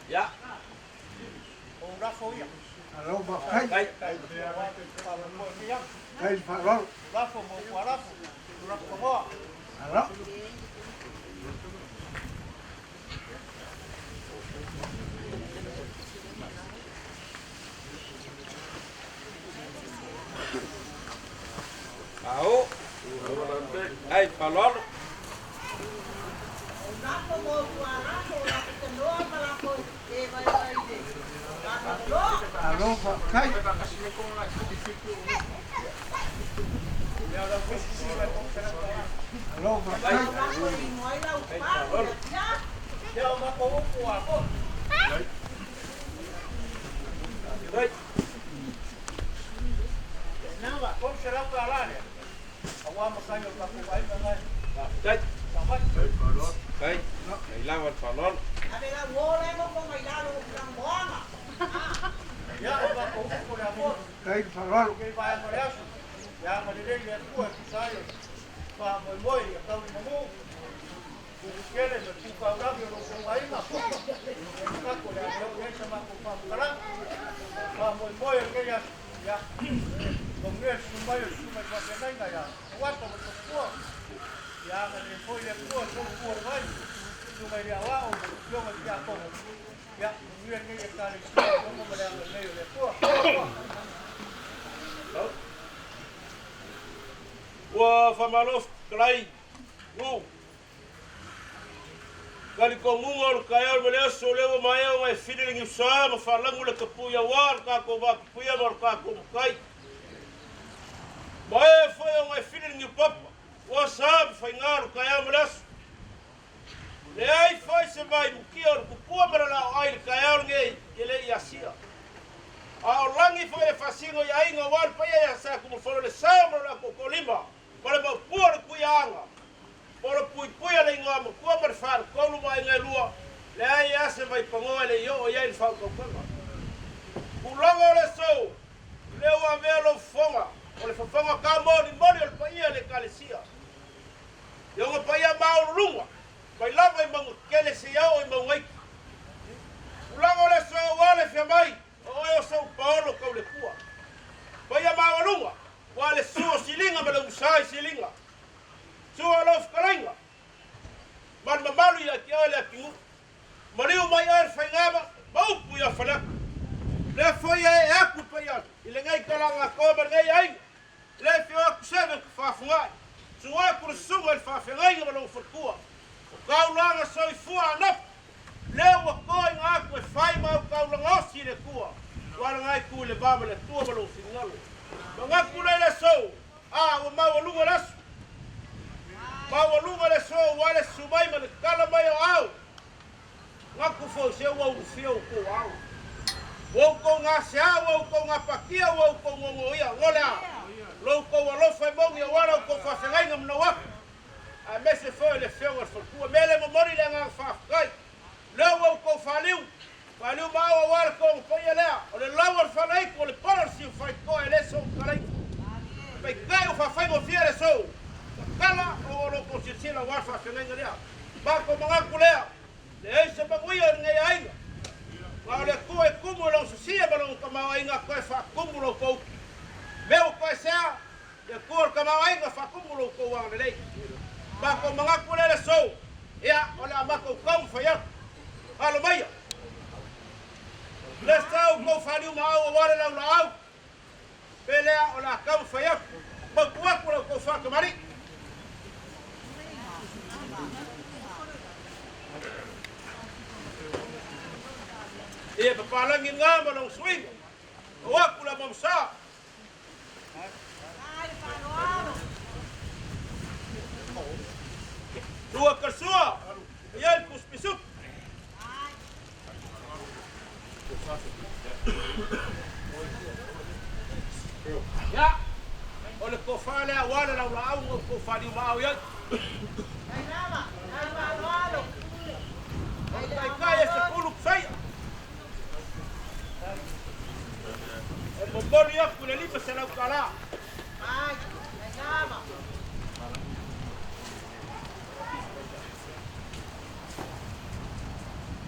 Ia. Alo fa'afetai. Ai. Kai fa'aloalo. Alo. Ao. Ai fa'aloalo. Alo fa'afetai. Alo fa'afetai. Ai. Ai. Ai. Ai lava le fa'aloalo. Kai fa'aloalo. Ua faamalo fetalai u talitonuga o le taeao ma le aso o lea ua maea ona e fili le giusā ma faalagu le tapui auā le tatou vatapuia ma le tatou matai. Ma e foi ona e fili le niupapa ua sa ma faigā le taeao ma le aso. Leai foi se vaimukia o le tupua ma le laoai i le taeao lenei e le i asia. A o lagi foi e faasino i aiga auā le paia ia Sa Tunumafono le sa ma lo latou tolima ma le maupua o le tuiaaga. Ma o le puipui a le igoa matua ma le faletolu ma aiga e lua. Leai lava se vaipagoa e le i oo i ai le faautautaga. Tulaga o le aso, lea ua avea lou fofoga, o le fofoga taumolimoli o le paia i le Ekalesia. I ona paia maualuluga, mai lava i mauga tetele seia oo i mauga iti. Tulaga o le aso aua le fia mai, o oe o sou paolo tauletua. Paia maualuga, ua le susu o siliga ma le umusa i siliga. Sua o lau fetalaiga, ma le mamalu ia te oe le atunuu. Maliu mai oe le faigama ma upu ia Faleata. Lea foi e ee atu le paia i lenei talaga atoa ma lenei aiga. Le afio atu Seven Tafafugai, susu atu le susuga i le faafeagaiga ma lona faletua. O taulaga soifua anapo, lea ua toina atu e fai ma au taulaga osi i le Atua, ua alaga ai tu i le va ma le Atua ma lona finagalo. Manatu lea i le aso, a ua maualuga le aso. Maualuga le aso ua le susu mai ma le tala mai o ao. Manatu foi se ua ulufia outou ao. Ua outou gasea, ua outou gapatia, ua outou gogoia. Ngo le a? Lo outou alofa e moni aua la outou faafeagaiga ma nau atu. Aemaise foi o le afioga i le faletua. Mea le momoli le agaga faafetai. Lea ua outou faliu, faliu ma au aua le toga paia lea, o le lau o le faleaitu, o le pala o le siufaitoa e le sou talaiga. Peitai ua faafaigofie le sou tatala ona o lo outou silasila aua le faafeagaiga lea. Matou manatu lea, leai se manuia o lenei aiga, ma o le Atua e tumu i lona sasia ma lona tamaoaiga toe faatumu lo outou upu. Mea ua toe sea, Le Atua o le tamaoaiga faatumu lo outou agalelei. Matou manatu lea le aso, ia, o le a matou taumafai atu. Alo maia. Le sa outou faliu ma au aua le laulaau, pe lea o le a taumafai atu. Mautu atu la outou faatamalii. Ia papalagi nga ma lona suiga. O aku la mamusa. Lua Kasua, e ai Puspisuk. Ia, o le tofa lea aua le laulaau ma outou faliu maau i ai. O le taitai e 10 pasaia. E momoli atu le $500.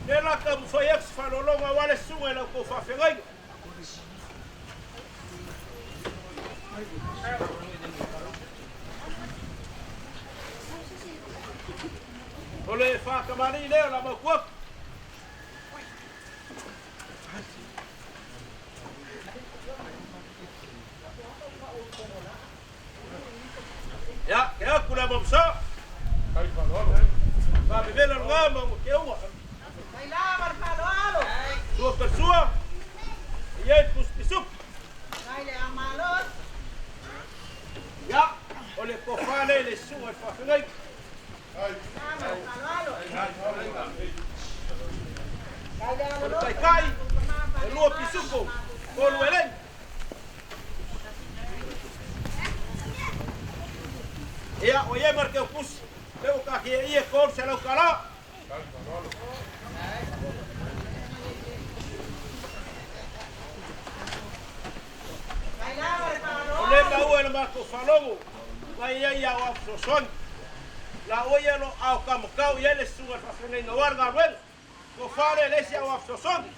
Lea la taumafai atu se faaaloaloga aua le susuga i la outou faafeagaiga. O le faatamalii lea o le a mautu atu. Ia, ke aku le mamsa. Faavevela luga ma ua keuga. Sua persua. E iai pusipisupi. Ia, o le tofa lea i le susuga i le faafeagaiga. O le taitai, e 2 pisupo, 3 eleni. Ia, o iai ma le teutusi, lea ua taatia i i e $300. O lea maua i le matou faalogo, mai ai ia o fesoasoani. La ua ia lo ao kamakau i ai le susuga i le faafeagaiga aua le galuega. Tofa lea le isi ao fesoasoani.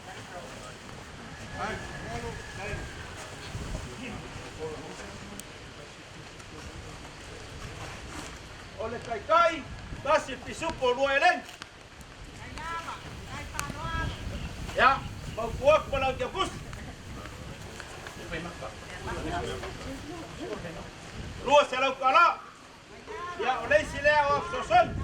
O le taitai, 1 le pisupo, 2 eleni. Ia, mautu atu ma lau tiakusi. $200. Ia, o le isi lea o fesoasoani.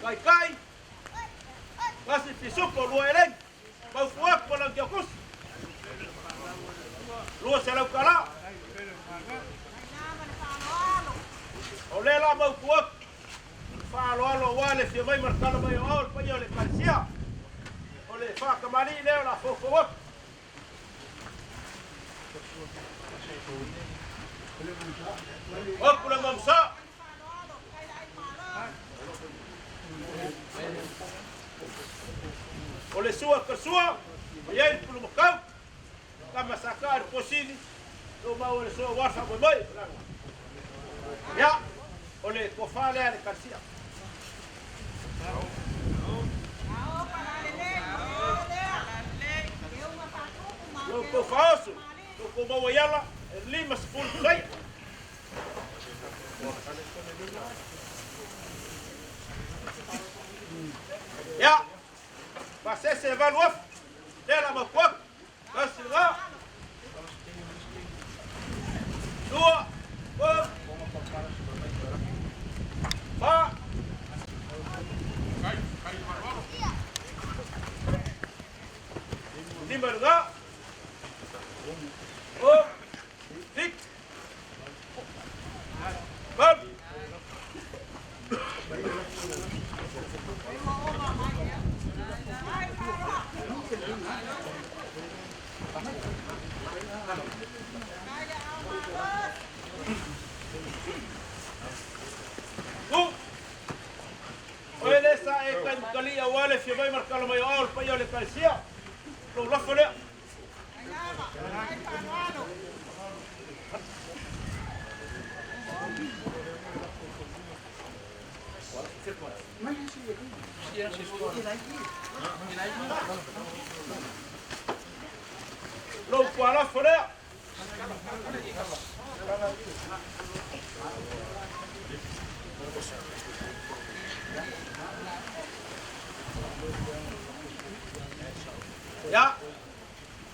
Taitai, 1 pisupo, 2 eleni. Mautu atu ma lau tiakusi. $200. O lea la mautu atu faaaloalo aua le fia mai ma le tala mai o ao le paia o le Ekalesia. O le faatamalii lea o le a foufou atu. Oku le mamsa. O le sua ka sua, ma iai le pulumakau, kama sa ka le posili, lo mau le sua wafa mo mai. Ia, o le kofa lea le kalsia. Lo ko faoso, lo ko maua iala, e 50 sai. Ia, pasese e 8 afe, lea la mapu atu, 1 lena, 2, 3, 4, 5 lena, 6, 7, 8. U. O ele sa e kai kali a wale fia mai markala mai o le paia o le kalesia. Lo lafo lea. Lo kua lafo lea. Ia,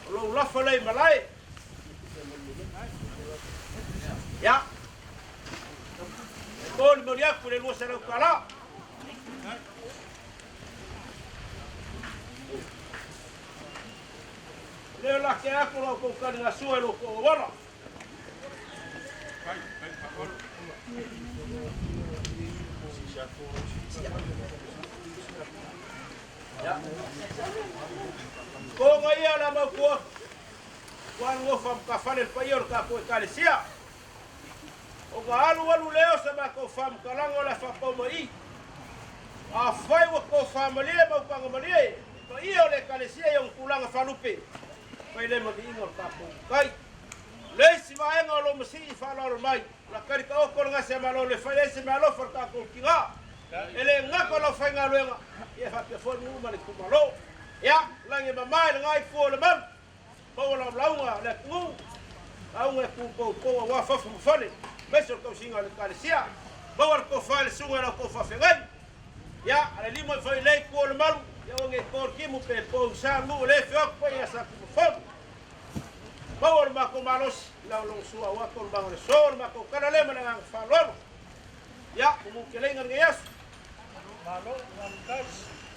o lou lafo lea i malae. Ia, e molimoli atu le 200 tala. Leo la ke aku lo ko kali nga sua lo ko wala. Ya. Ko ngai ia la mau ko. Kwa ngo fam ka fale pa ia ka ko ekalesia. O ka alu alu leo sa ma ko fam ka lango la fa pa mai. A fai wa ko fa malie mau ka malie. Pa ia o le ekalesia ia un kulanga falupe. Fai le ma ingo ka ko kai. Le si vaenga o lo masi i whalaro mai. La kari ka oko nga se malo le fai le se malo fa ka ko kinga. E le ngako lo fai nga luenga. Ia fa pe fo nu ma le kumalo. Ia, langi mamae le ngai fua o le malu. Maua la lauga le atunuu. Lauga e pupoupou auā fafo ma fale. Aemaise o le tausiga o le ekalesia. Maua le tofa i le suga i lau tou faafeagai. Ia, a le lima i fai lei ku o le malu. Ia ua ge ko le timu pe pou sa nuu le feoku pai ia sa kumafono. Maua le matou malosi i lau logo sua auā taualumaga o le aso le matou tala lea ma le agaga faaaloalo. Ia, mo keleiga lenei aso. Malo, faafetai.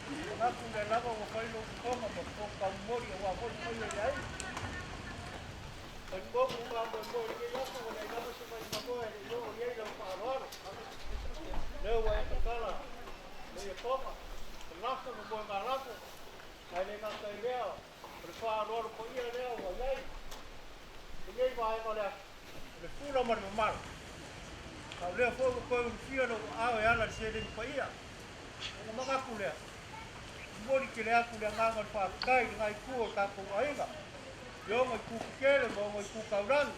Manatu le lava ua fai lou toga ma tokaumoli auā foi paia i aiga. Talitonu faamoemoe i lenei aso ua leai lava se vaimanoa e le i oo i ai lau faaaloalo. Lea ua e tatala le toga, le lafo ma moegalafo, ae le gata i lea, o le faaaloalo paia lea ua i ai. Lenei vaega o le aso, o le pula ma le mamalu. A o lea foi ua toe ulufia lou aao e ala i le seleni paia. Ona manatu lea, momoli tele atu le agaga o le faafetai i lena itu o le tatou aiga, i ona itu tetele ma ona itu taulagi.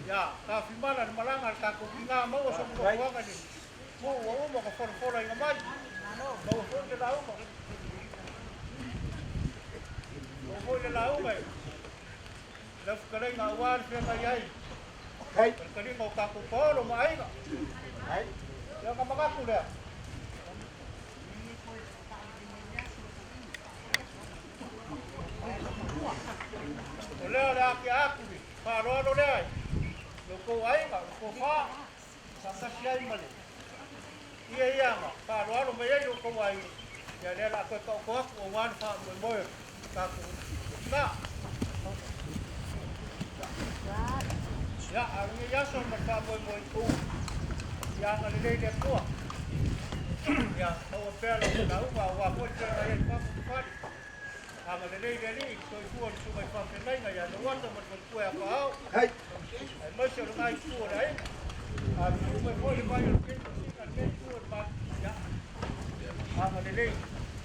Ia, tafimala le malaga a le tatou tina maua so nofoaga i le nuu ua uma ona folafolaina mai. Maua foi le lauga. Maua foi le lauga e lau fetalaiga auā le feagai ai ma le taliga o tatou paolo ma aiga. Ia ona manatu lea. O lea o le a tea atu le faaaloalo lea i lo tou aiga, lo tou fā, faatasi ai ma le ia ia na faaaloalo mai ai lo tou aiga. Ia lea o le a toe taoto atu auā le faamoemoe o le tatou tina. Ia, a o lenei aso ma le faamoemoe, ia agalelei le Atua. Ia, maua pea lau lauga auā foi feagai ai fafo ma fale. Agalelei le Alii i le soifua o le susuga i faafeagaiga ia Lauata ma le faletua ia Faaao. lena itu o le aiga. Afifio mai foi le vai o lenei masina i lenei itu o le matou. Ia, agalelei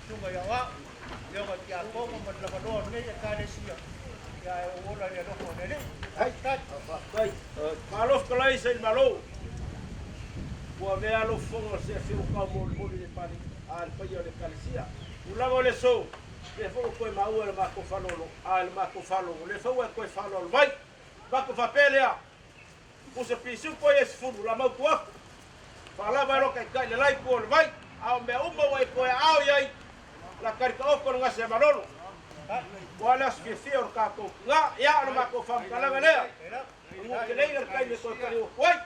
susuga i aoao, afioga i tiakono ma le lavaloa o lenei Ekalesia, ia ae ou ola i le alofa o le Alii. Faafetai. Faafetai. Malo fetalai sa i le Malo. Ua avea lou fofoga o se afio ua taumolimoli i le pale a le paia o le Ekalesia. Tulaga o le aso, lea foi ua toe maua i le matou faalolo, a i le matou faalogo, lea foi ua e toe faaaloalo mai. Matou faapea lea, Pusa pisupo ia e 10 la mautu atu. Faalava e lo taitai le lai tua o le vai, a o mea uma ua e toe aao i ai, la tali taoto le gase a Malolo. Ua le aso fiafia o le tatou tina, ia o le matou faamatalaga lea. Manu tele le taimi e toe tali atu ai.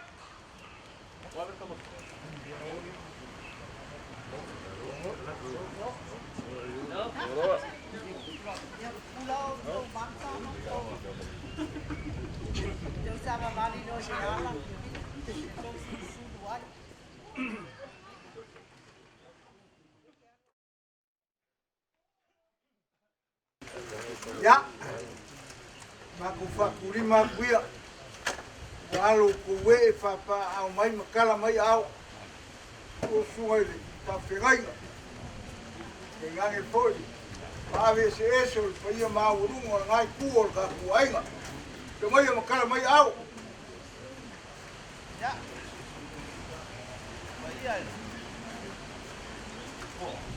Ia, matou faakulima atu ia, ua alo outou ee faapaaaao mai ma tala mai aao, ua susuga i le faafeagaiga, tainane foi le maave eseese o le paia maualuga o lena itu o le tatou aiga. Tamaia ma tala mai aao. Ia, paia e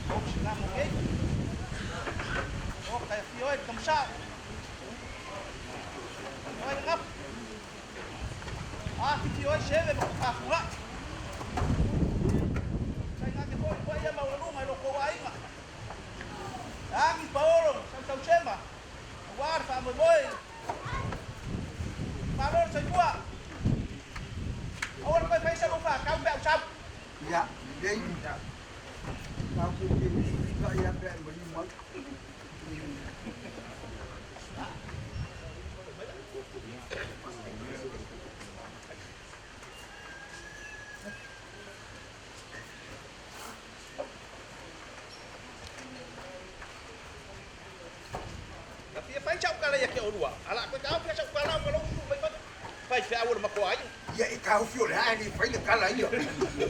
o sinago nei. O kai afio ai le tamasao. O ai le gapu. Afifio ai seve ma faafulai. Tainane foi le paia maualuga i lo outou aiga. Agi paolo sautausema aua le faamoemoe. Malo le soifua. Aua le toe faia sau faatau pe a ou sau. Ia, lelei. Tatou te usiusitai lava pe a e maliu mai. Na fia fai sau tala ia te oulua, a la toe taofi sau tala ma lou usu mai faifeau o le matua aiga. Ia e taofi o le a e le fai le tala ia. E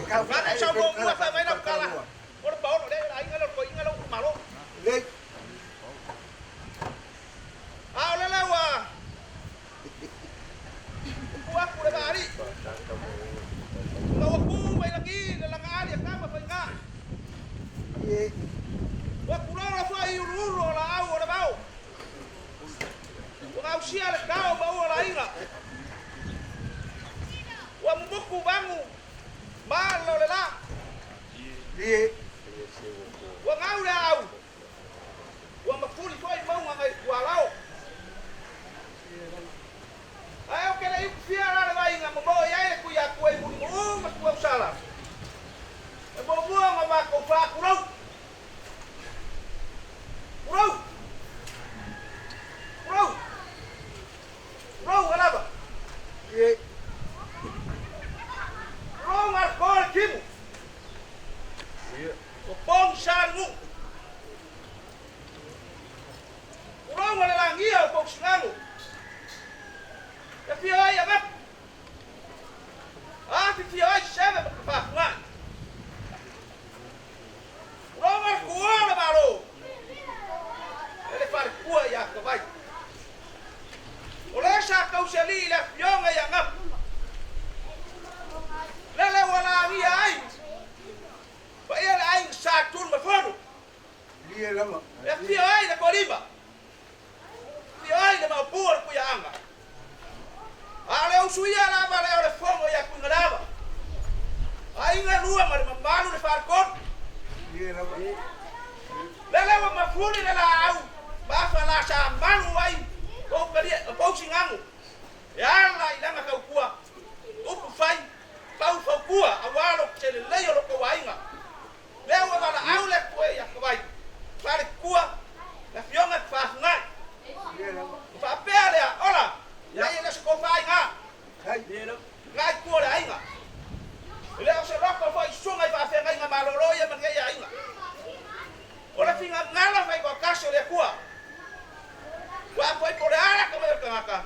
taofi o le a e le fai le tala fai mai lau tala. O le paolo le aiga le toeaiina le utu malo. Lelei. A o le lea ua tupu atu le vaalii. Ina ua tu mai lagi le lagaali a tama faiga. Ua tulola foi i uluulu o laau o le vao. Ua gausia le tao ma ua laina. Ua mumutu vagu ma o le la. Ua gau le aau. Ua mafuli foi mauga nai tualao. Ae o ke le iukufia la le vaiga momoo i ai le Tuiatua i Mulimu'u ma Tuausala. E muamua ona matou faatulou. Tulou! Tulou! Tulou alava! Tulou ngalako le timu. Ua pogisa le nuu. Tulou le lagia o Pousingago. E afio ai Agapu. Afifio ai Seve ma Tafafugai. Tulou le tuua o le Malo. E le falefua ia Tavai. O le sa tausialii i le afioga i Agapu. Lele ua lagia ai paia le aiga Sa Tunumafono. E afio ai le Kolima. Afio ai le Maopu o le Tuiaaga. A o le usu ia lava lea o le fono ia Tuigalava. Aiga lua ma le mamalu le faletolu. Lele ua mafuli le laau ma afa la sa malu ai Pousingago e ala i lana tautua upu fai pau fautua aua lo selelei o lo tou aiga. Lea ua valaau le Atua ia Tavai faletua le afioga i Faafegai. Ua faapea lea, ola, ia e le o se tofa aiga. Ngai tua o le aiga. E le o se loko foi susuga i faafeagaiga malolo ia ma lenei aiga. O le finagalo faitoatasi o le Atua. Ua foi po o le a lata mai o le tagata.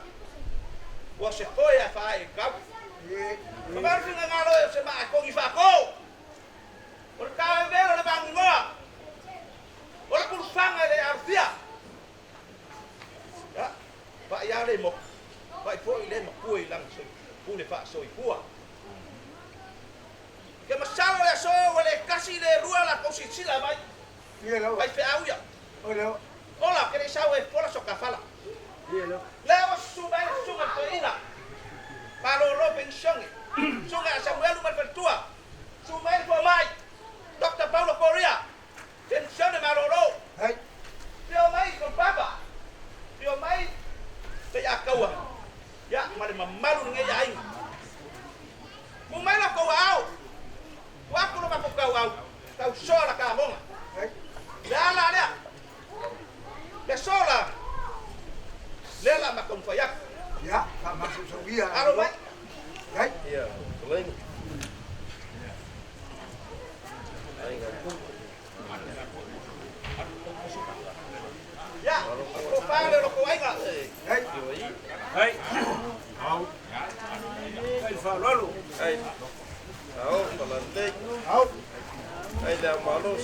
Ua se koe a whae e kau. Ka maru finga ngā loe o se maa kongi whaako. O le kawe velo le mangingoa. O le pulufanga le arufia. Ya, pa ia le mo. Pa i po i le makua i langa soi. Pule wha soi pua. Ke masalo le aso o le kasi le rua la kau sila mai. Ai fe au ia. Ola, ke le sau e pola so ka fala. Le o su mai su mai to ina. Malolo pensione. Sunga Samuel Malfeltua. Su mai po mai. Dr. Paulo Correa. Pensione malolo. Hai. Pio mai con papa. Pio mai te ya kaua. Ya mare mamalu nge ya ai. Ku mai la kau au. Wa ku lo ma kau au. Kau sola ka monga. Le ala lea. Le sola. Le la ma kau fa ya. Ya, fa ma su su ia. Alo mai. Hai. Ia, lengi. Ya, ko fale lo ko aiga. Hai. Hai. Au. Hai fa lolo. Hai. Au, falante. Au. Hai le malos.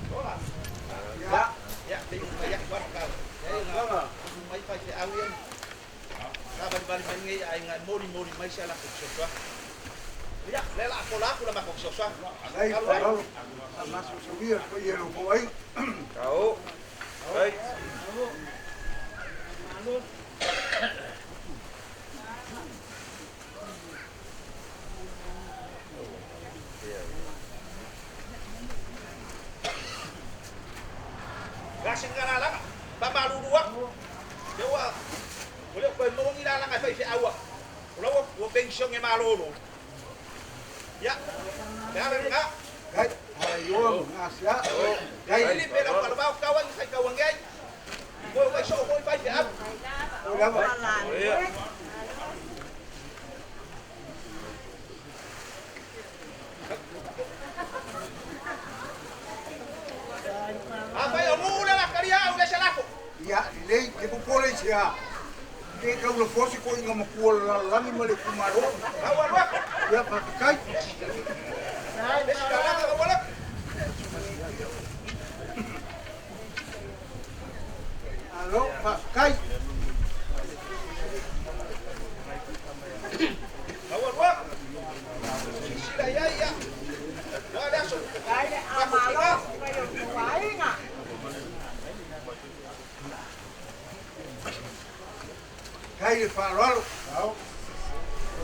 Hola. Ya. Ya, te ya wa ka. Ya, mai fa se au ia. Ka bali bali mai ngai ai ngai mori mori mai se la ko so. Ya, le la ko la ko la ma ko so. Hai fa lolo. Fa ma su su ia ko ia lo ko ai. Au. Hai. Gasing ngana langa. Ba malu dua. Dewa. Boleh kau mau ngira langa fai fe awa. Lo wo pension e malolo. Ya. Ya nga. Hai. Hai yo ngasia. Hai li pela kalau mau kawan sai kawan ngai. Ko wai so ko fai fe au. Ola ba. Apa yo mula la karia au le salako. Ya, lei ke popole sia. Ke kau le fosi ko inga makua la langi ma le kumaro. Au alua. Ya pa kai. Le salako ka wala. Alo pa kai. Au alua. Sila ya ya. Wa le aso. Ai le amalo ko yo ko aiga. Kai le fa lolo. Au.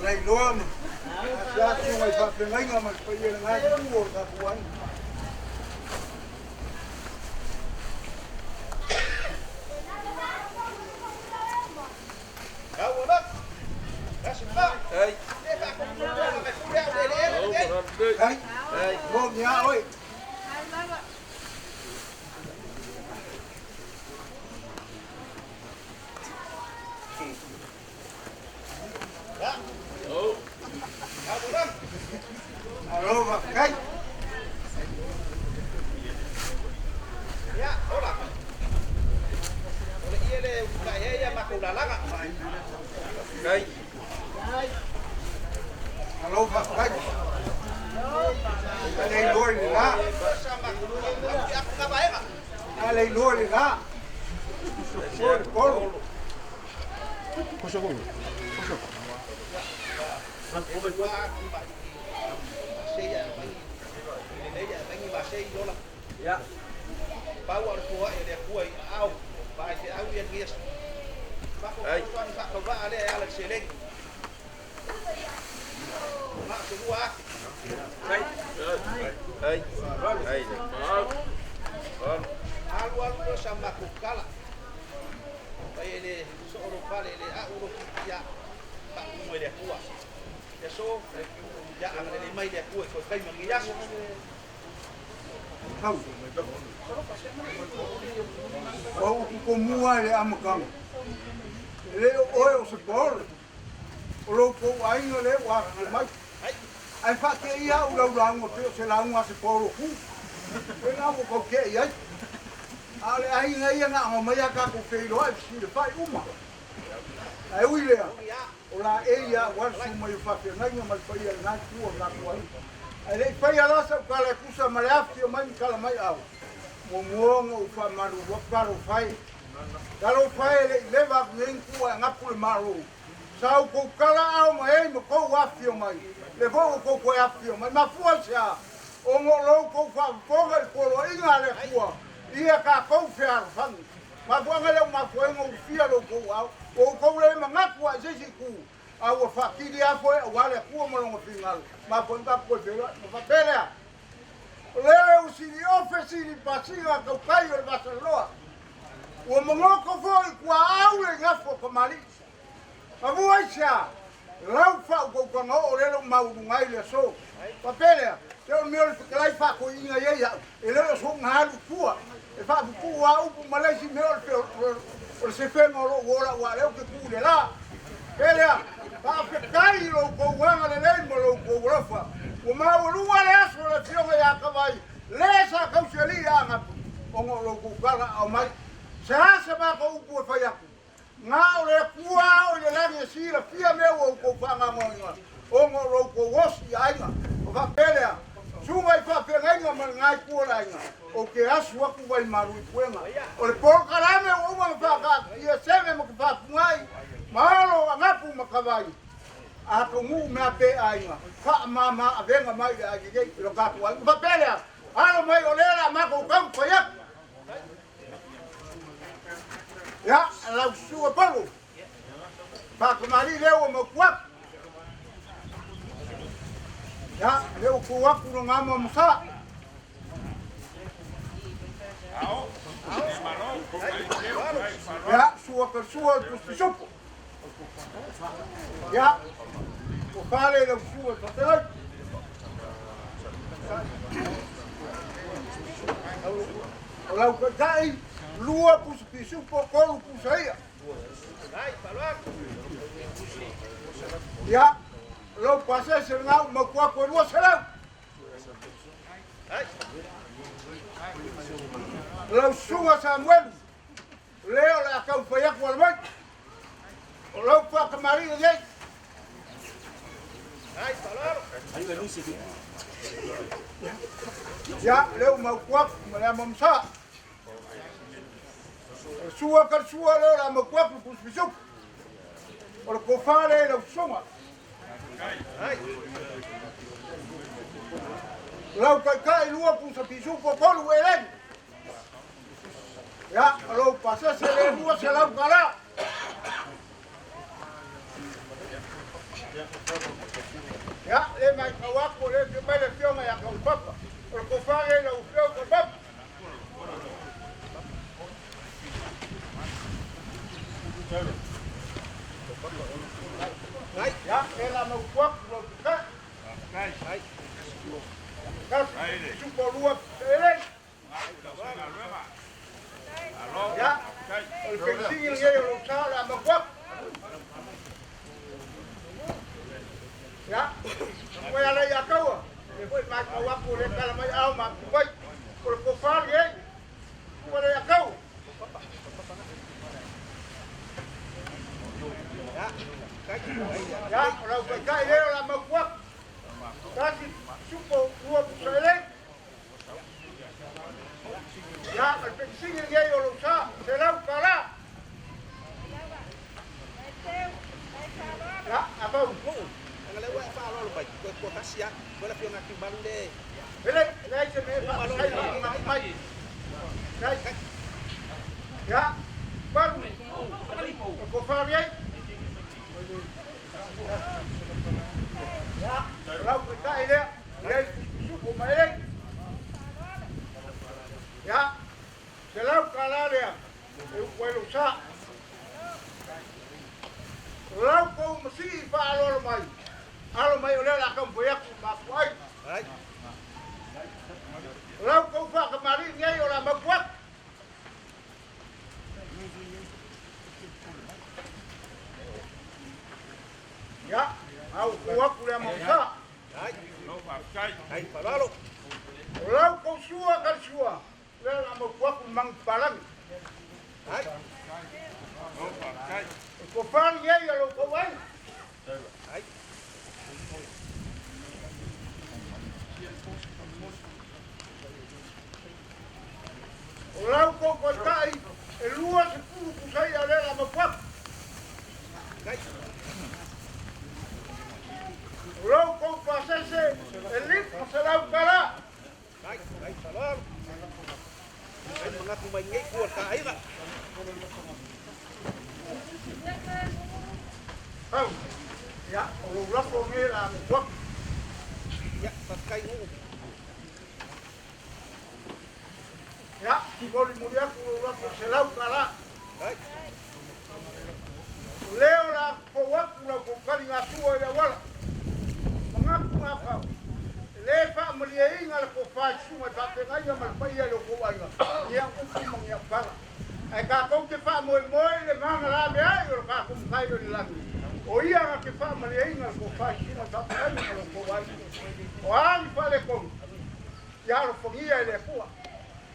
Lei loa ma. Asia tu mai fa pengainga ma pa ia ngai ku o ka ku ai. Au alua. Asinga. Hai. Le ka ko ko le ku le le le. Hai. Mo nia oi. Ya. Au. Au alua. Alo ba kai. Ya, hola. Ole iele ka ia ma ko la langa. Kai. Alo ba kai. Lei loa le la. Lei loa le la. Polo. Ya. Pau ar kua e le kua i au. Pa te au ia ngias. Pa ko ko ni fa ko va ale ala seleng. Ma su wa. Hai. Hai. Hai. Alu alu sa ma ko kala. Pa ele so ro pa le a uro ya. Pa mo le kua. Ya so ya ale le mai le kua ko kai ma ngias. Kau. O ku mua le amakanga. Le oe o se pole. O lo ko ainga le wa mai. Ai fa ke ia u lau launga pe o se launga se polo ku. E na mo ko ke ia. A o le aiga ia na o mai a tatou feiloai fesilafai uma. Ae ui lea, o laei ia aua le susu mai o faafeagaiga ma le paia i lena itu o le tatou aiga. Ae le i faia la sau tala e tusa ma le afifio mai ma tala mai au, muamua ona ou faamalulu atu, talofa e. Talofa e, e le i leva atu nei na tuua e Agapu le Malo. Sa outou tala ao ma ei ma tou afifio mai, lea foi ua outou toe afifio mai. Mafua i se a? Ona o lo outou faafofoga i le poloaiga a le Atua ia tatou fealofani. Mafuaaga lea ua mafua ai ona ulufia lo outou ao, ua outou le manatu lava i se isi itu, a ua faatili lava foe aua le Atua ma Lona finagalo. Mafua ai ona tatou toe feiloai. Ona faapea lea, O lele ua siliofe sili pasina tautai o le vasaloloa, ua magoto foi i tuaau le igafo o tamalii. Mavua aisea? Lau faautautaga oo lele ua maualuga ai le aso. Faapea lea, se o le mea o le fetalai faatoiina i ai au, e le o so'u galu i tua, e faapupuu lava upu ma le isi mea o le sefega o lo'u ola aua o lea ou te tu i le la. Faapea lea, faafetai i lo outou agalelei ma lo outou alofa. Ua maualuga le aso o le Afioga ia Kavai, le sa tausi alii a Agapu, ona o lo outou tala aao mai. Se a se matou upu e fai atu? Na o le Atua o i le lagi e silafia mea ua outou faagaogoina, ona o lo outou osi i aiga. Ona faapea lea, Susuga i faafeagaiga ma lena itu o le aiga, ou te asu atu vaimalu i puega. O le polokalame ua uma ona faataatitia, seve ma tafafunai, ma alo, agapu ma tavai, a taunuu mea pe aiga, faamama avega mai i le aiga nei, i lo tatou aiga. Ona faapea lea, Alo mai o lea o le a matou taumafai atu. Ia, lau susuga Paulo, faatamalii lea ua mautu atu. Ia, lea ua tu atu le gama ma sa. Ia, sua ka sua o le pusipisupo. Ia, ua fale lau susuga i le faafegai. O lau taitai, 2 pusa pisupo, 3 pusa ia. Ia, lou pasese lena ua mautu atu e 200. Lau susuga Samuelu, lea o le a taumafai atu ala mai. O lau faatamalii lenei. Ia, lea ua mautu atu ma le ama masa. O le sua ka le sua lea o le a mautu atu le pusupisupu. O le tofa lea i lau susuga. Lau taitai 2 pusa pisupo 3 eleni. Ia, o lou pasese le 200 tala. Ia, le mai tau atu, o le fia mai le afioga ia Kaupapa. O le tofa lea i lau afioga Kaupapa. Ia, le la mautu atu lau taitai. 1, supo 2, eleni. Ia, o le feisini lenei o lou sa o le a mapu atu. Ia, koe ala ia taua, le foi mai tau atu o le tala mai ao ma atu mai. O le tofa lenei, ua le ia taua. Ia, o lau taitai lea o le a mapu atu. 1, supo, 2, pusa eleni. Ia, o le petisini lenei o lou sa, $100. Ia, a pau. Ele, leai se mea e faafetai faamanatu mai. Leai. Ia, palu. O tofa lenei. Ia, o lau taitai lea. Ia, supo ma eleni. Ia, $100 lea e upu ai lou sa. O lau kou masii faaaloalo mai, alo mai o lea o le a taumafai atu ma afua ai. O lau kou faatamalii nei o le a mautu atu. Ia, au ku atu le amausa. O lau kou sua ka le sua. Lea la maupu atu le manupapalagi. Ai. E tofa lenei a lo outou aiga. Ai. O lau tou taitai e 20 tusaia lea la maupu atu. Ai. O lau tou pasese e 500 tala. Ai, ai, faaaloalo. Ai manatu mai nei kua ka aiga. Au. Ia, o lou lafo lenei la maupu atu. Ia, faafetai nuu. Ia, molimoli atu lou lafo 100 tala. Ai. O lea o le a fou atu lau tou taligasua i le auala. Manatu gafau. E lē faamalieina le tofa i susuga i faafeagaiga ma le paia i lo outou aiga, ia upu ma ni aupala. Ae tatou te faamoemoe i le magalaveai o le tatou matai o i le lagi. O ia na te faamalieina le tofa i susuga i faafeagaiga ma lo outou aiga. O a ni faaletonu, ia alofagia e le Atua.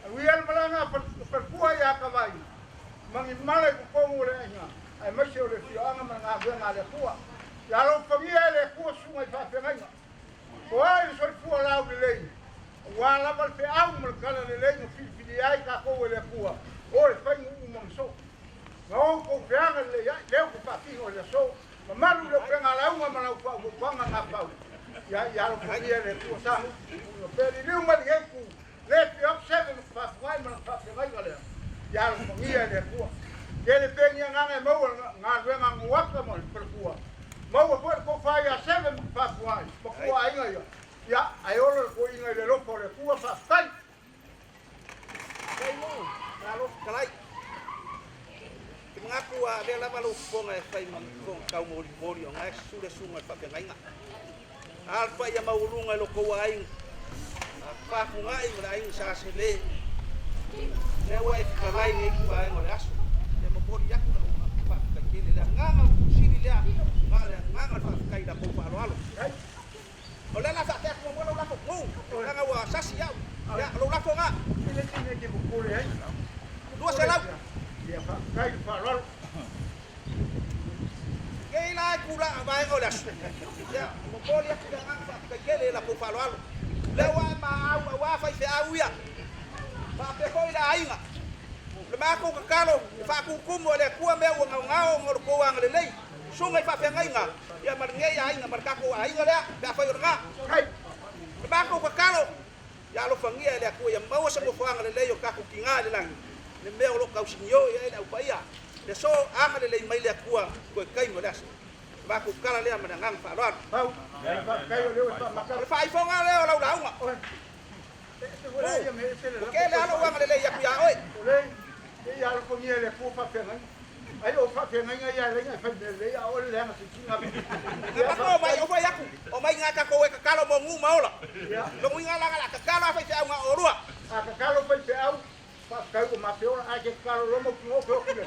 Aluia le malaga a falefua ia Kavai, ma ni mala i totonu o le aiga, aemaise o le afioaga ma le galuega a le Atua. Ia alofagia e le Atua susuga i faafeagaiga. Toa i le soifua laulelei, aua lava le feau ma le talalelei na filifilia ai tatou e le Atua, o e fai nuu ma masoo. Na outou feaga lelei ai, lea ua faatino i le aso. Mamalu i le upega lauga ma lau faaopoopoga gafau. Ia, ia alofagia e le Atua sa nu'u pea liliu mai lenei itu, le fia atu seve ma faafugai ma lana faafeagaiga lea. Ia alofagia e le Atua. Tele pea ni agaga e maua i le galuega a Nuata ma le falefua. Maua foi le tofa ia Seve ma faafugai ma tuaaiga ia. Ia, ae ola le toeaina i le alofa o le Atua. Faafetai. Faafetai nuu, malo fetalai. Te manatu ua avea lava lou fofoga e fai ma fofoga taumolimoli ona e susu le susuga i le faafeagaiga. A le paia maualuga i lo outou aiga, a fafugai ma le aiga Sa Sele, lea ua e fetalai i lenei vaega o le aso. E momoli atu lau faafetai tele. Le agaga sili lea, na o le agaga o le faafetai i la outou faaaloalo. O lea la faapea atu muamua lau lafo, nuu, leaga ua sasi au. Ia, o lou lafo lena. 200. Ia, faafetai le faaaloalo. Nei la e tulaga vaega o le aso. Ia, momoli atu le agaga faafetai tele i la tou faaaloalo. Lea ua e maau aua faifeau ia. Faapea foi le aiga. O le matou tatalo, e faatumutumu e le Atua mea ua gaogao ona o le tou agalelei. Susuga i faafeagaiga, ia ma lenei aiga ma le tatou aiga lea, pe afai o lena. O le matou tatalo, ia alofagia e le Atua ia maua se nofoaga lelei o tatou tiga i le lagi, le mea o lo o tausinio i ai le au paia. Le aso agalelei mai le Atua toe taimi o le aso. O le matou tala lea ma le agaga faaaloalo. O le faaifoga lea o lau lauga. Ua tele lava lou agalelei atu ia oe. Na matou omai, ou fai atu, omai ina tatou e tatalo mo nuu ma ola. Lona uiga la, o le a tatalo lava faifeau na o olua. A tatalo faifeau, faafetai ua mafe ola, ae ke tatalo loa mautinoa pe ofi le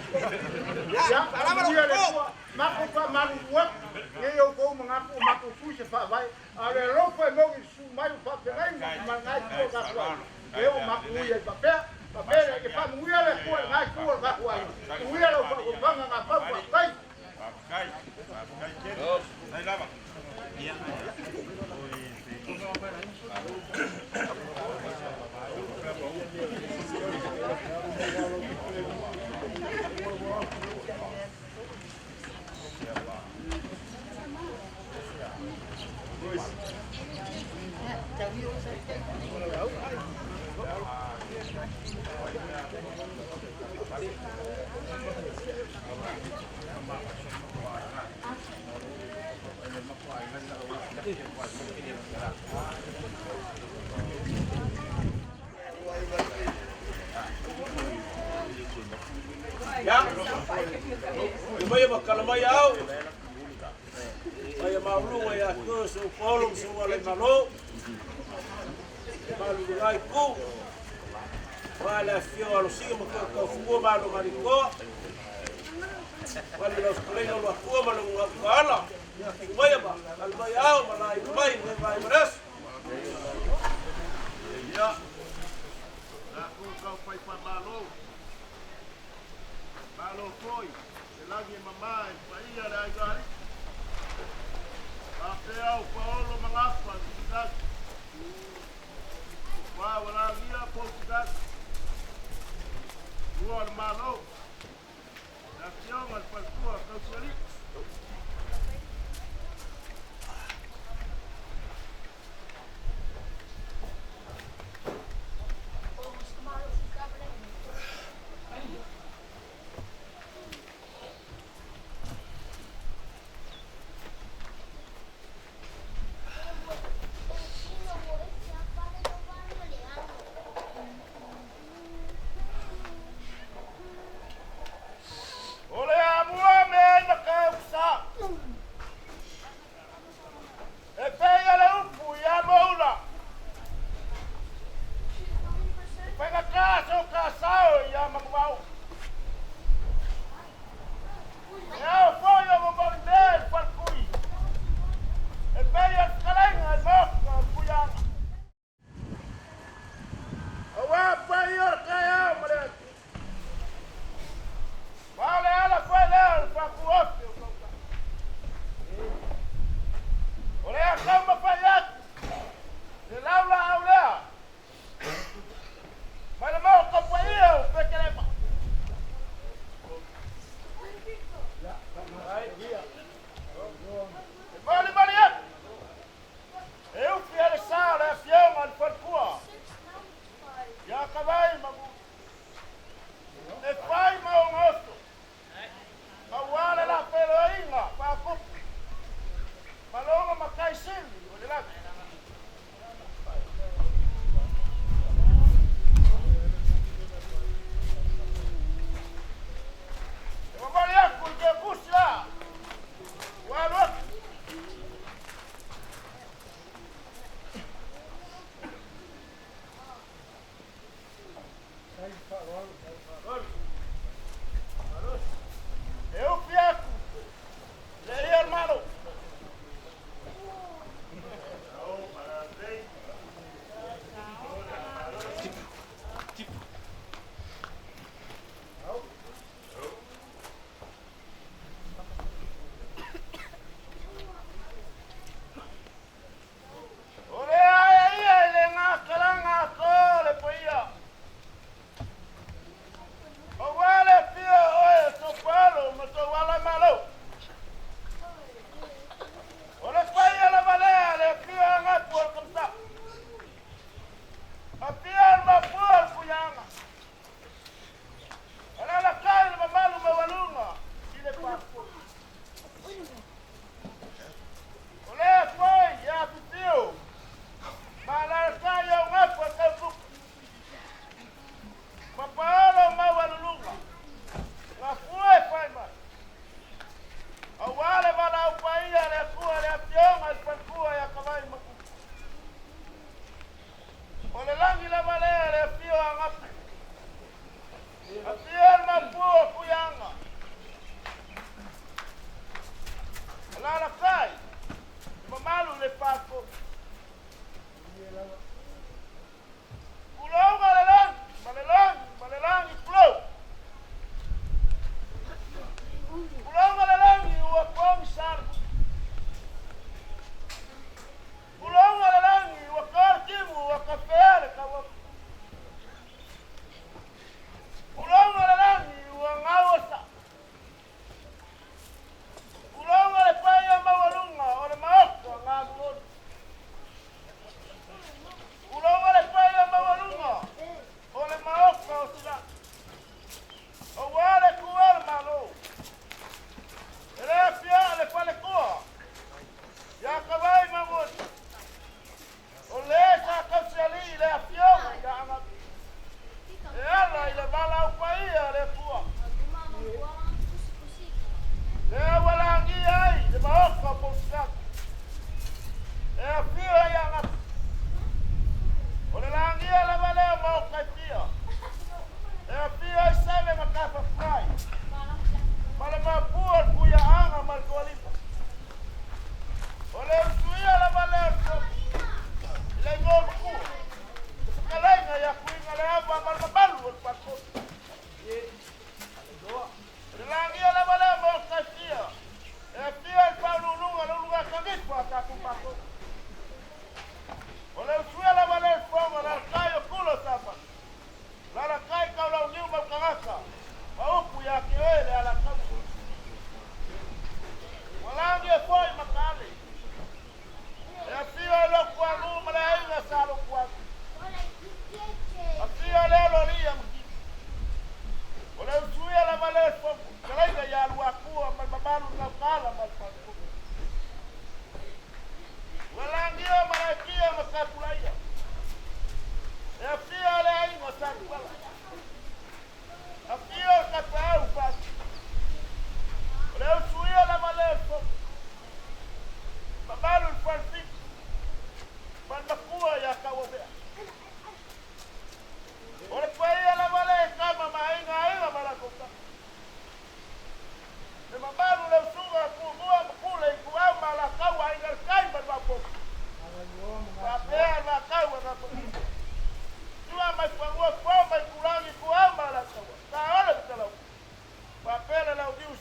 Ia, faalava lou le toto. Atua. Matou faamalulu atu, nei outou manatu o matou sui se faavae, a o le alofa e moni i le susu mai o faafeagaiga ma lena itu o le tatou aiga. Lea ua matou ui ai faapea, faapea lea, ia faamanuia le Atua i lena itu o le tatou aiga. Manuia lau faafogafoga gafau, faafetai. Ia, mai ma kala mai au. Mai mauluga ia te so polo so wale malo. Malu ngai ku. Wale afio alo singa ma ko ko fua ma lo mari ko. Wale lo kulei lo akua ma lo ngala. Ia mai ma kala mai au ma lai mai mai mai maras. Ia. taumafai faamalo. Malo foi le lagi e mamā i le paia o le aiga alii. Faapea au paolo ma gafa i Sikati. Ua ua lagia pou Sikati. Ua o le Malo. Le afioga i le faletua Tausialii.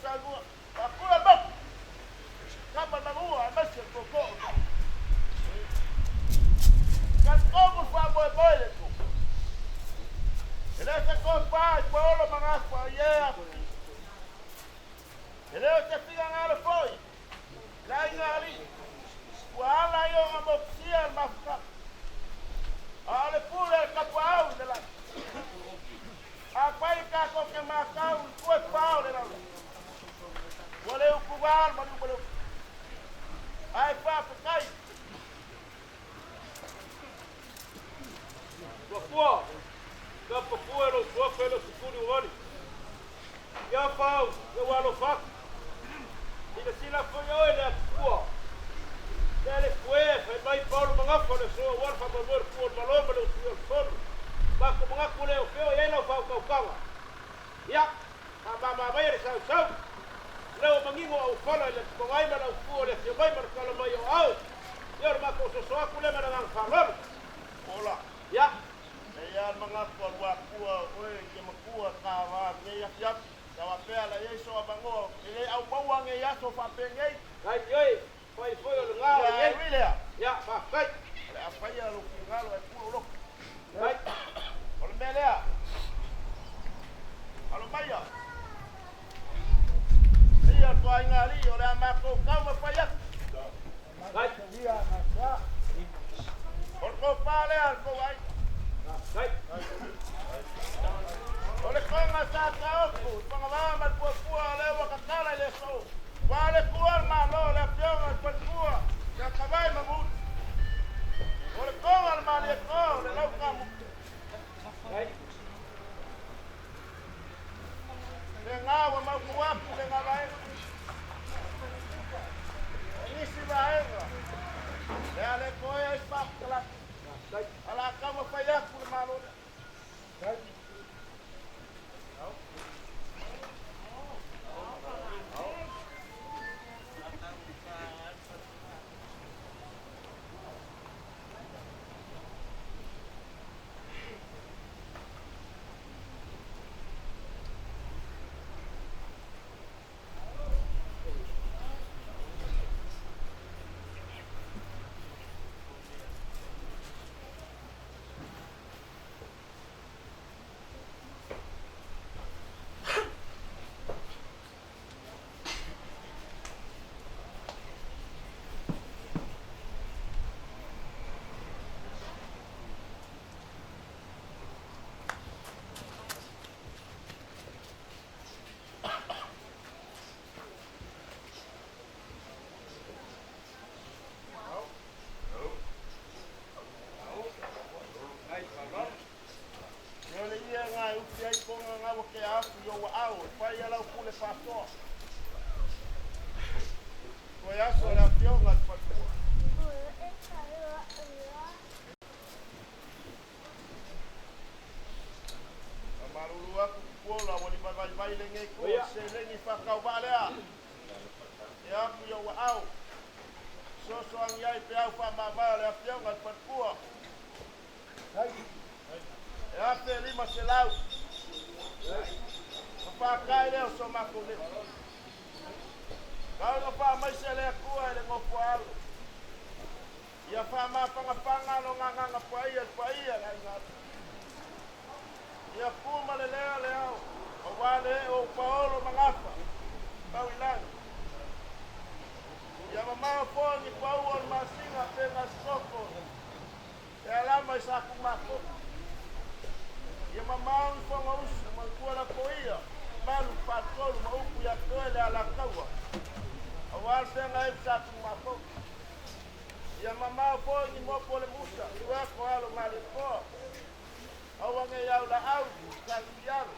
saunoa. Faapula le moku. Kama le manua aemaise le tootoo. Talitonu le faamoemoe i le Atua. E le o se tofa i paolo ma gafa i e afi. E le o se finagalo foi i le aiga alii. Ua ala ai ona motusia le mafutaga. A o le pule a le tapaau i le lagi. Afai tatou te matau i tua i pa o le lalolagi, ua le utuvā le maliu ma le utu. Ae faafetai. Ua fua, ka papua e lou suafa e le o sefulu iva valu. Ia fau, ia ua alofa atu. Silasila foi oe i le atupua. Lea le pue, fai mai Paolo Magafa o le aso aua le faamoemoe o le pua o le Malo ma le utuia o le Fono. Matou manatu lea o fea o i ai lau faautautaga. Ia, faamama mai le sausau. O lea ua manino auofala i le atutogai ma le aupua o le afio mai ma le tala mai o aao. Ia o le matou soso atu lea ma le agaga faaaloalo. Ola. Ia. E i ai le manatu a Luatua oe i te matua ta va lenei afiafi. Sa faapea la i ai so avanoa e le aumaua nei aso faapenei. Ai oi, fai foi o le gā o Ia i ai. e ui lea. Ia, faafetai. O le a faia lou finagalo e pulu loto. Ai. O le mea lea. Alo maia. Ia toaiga alii o le a matou taumafai atu. Ai. O le tofa lea a le tou aiga. Ai. O le toga sa taofu i fagavā ma le puapua o lea ua tatala i le aso. Ua le tua le Malo le afioga i le faletua ia Tavai ma Muuli. O le toga o le Malietoa o le laukamutu. Ai. Lena ua mautu atu lena vaega. O nisi vaega le a le toe ai se faamatalaga. A o le a taumafai atu le Malo lea. O le ia lena e ufi ai toga na ua tea atu i ou aao e fai ai lau pule faasoa. Toe aso le afioga i le faletua. Faamalulu atu Tupuola ua limavaivai lenei itu o le seleni faatauvaa lea e atu i ou aao. Fesoasoani ai peau faamavae a le afioga i le faletua. E 1500. Ma faatae lea o so matou leo. Tau ina faamaise le Atua i le nofo a alo. Ia faamafagafaga lona agaga paia i le paia o le aiga alii. Ia pu ma le lea le ao, aua le ee o paolo ma gafa, tau i lagi. Ia mamao foi ni paua o le masina pe gasesoko e alama i Satumafo. Ia mamao ni Fonousu ma le Tualafoia, malu faatolu ma upu ia te oe le Alataua, aua le feagai ai ma Satumafo. Ia mamao foi ni motu o le Musa, Tuako alo Malietoa, aua ne i aulaau Satuialu,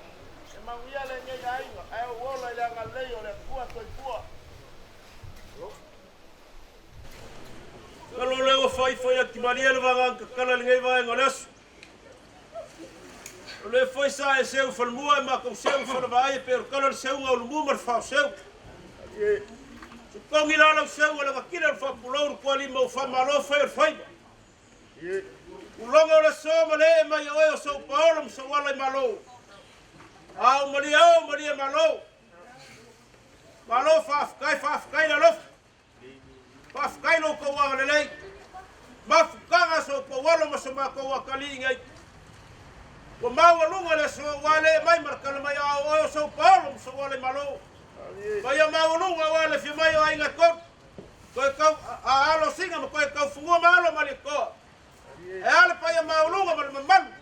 e manuia lenei aiga, ae ou ola i le agalelei o le Atua soifua. Malo lea ua faifai atimalie le vagaga tatala i lenei vaega o le aso. O le foi sa e seu falemua e matou seu falevaaia e pei o le tala o le seuga o le mu ma le faoseu. Totogi la lau seu o le gatile o le faapulou le tualima ua faamalo fai o le faiva. Uloga o le aso ma le ee mai oe o sou paolo ma sou ala i malo. A o malie o malie malo. Malo faafetai, faafetai le alofa. Faafetai lo outou agalelei. Mafutaga so outou alo ma so matou atalii nei. Ua maualuga le aso ua le mai ma le tala mai a o oe o sou paolo ma sou ala i Malo. Ma ia maualuga aua le afio mai o aiga e tolu. Toe tau a alo singa ma toe tau fugua ma alo ma le toa. E a le paia maualuga ma le mamalu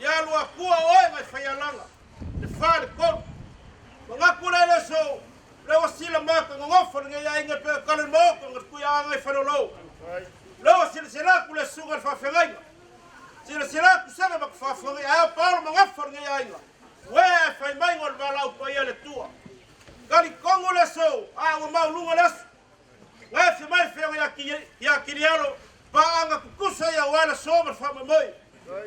ia alu atua o oe nai faialaga le fa le tolu. Manatu le le so le ua sila mata nonofo lenei aiga pe o tala le maota na tuia aga i falolo. Le ua silasila atu le susuga i le faafeagaiga. Silasila atu sega ma te faafofoga ai a paolo magafo lenei aiga. Uē ae fai mai o le valaau paia le tua. Talitonu le aso a ua maualuga le aso. Ngae fia mai le feaga ia Kilialo, paaga tutusa ia aua le aso ma le faamoemoe.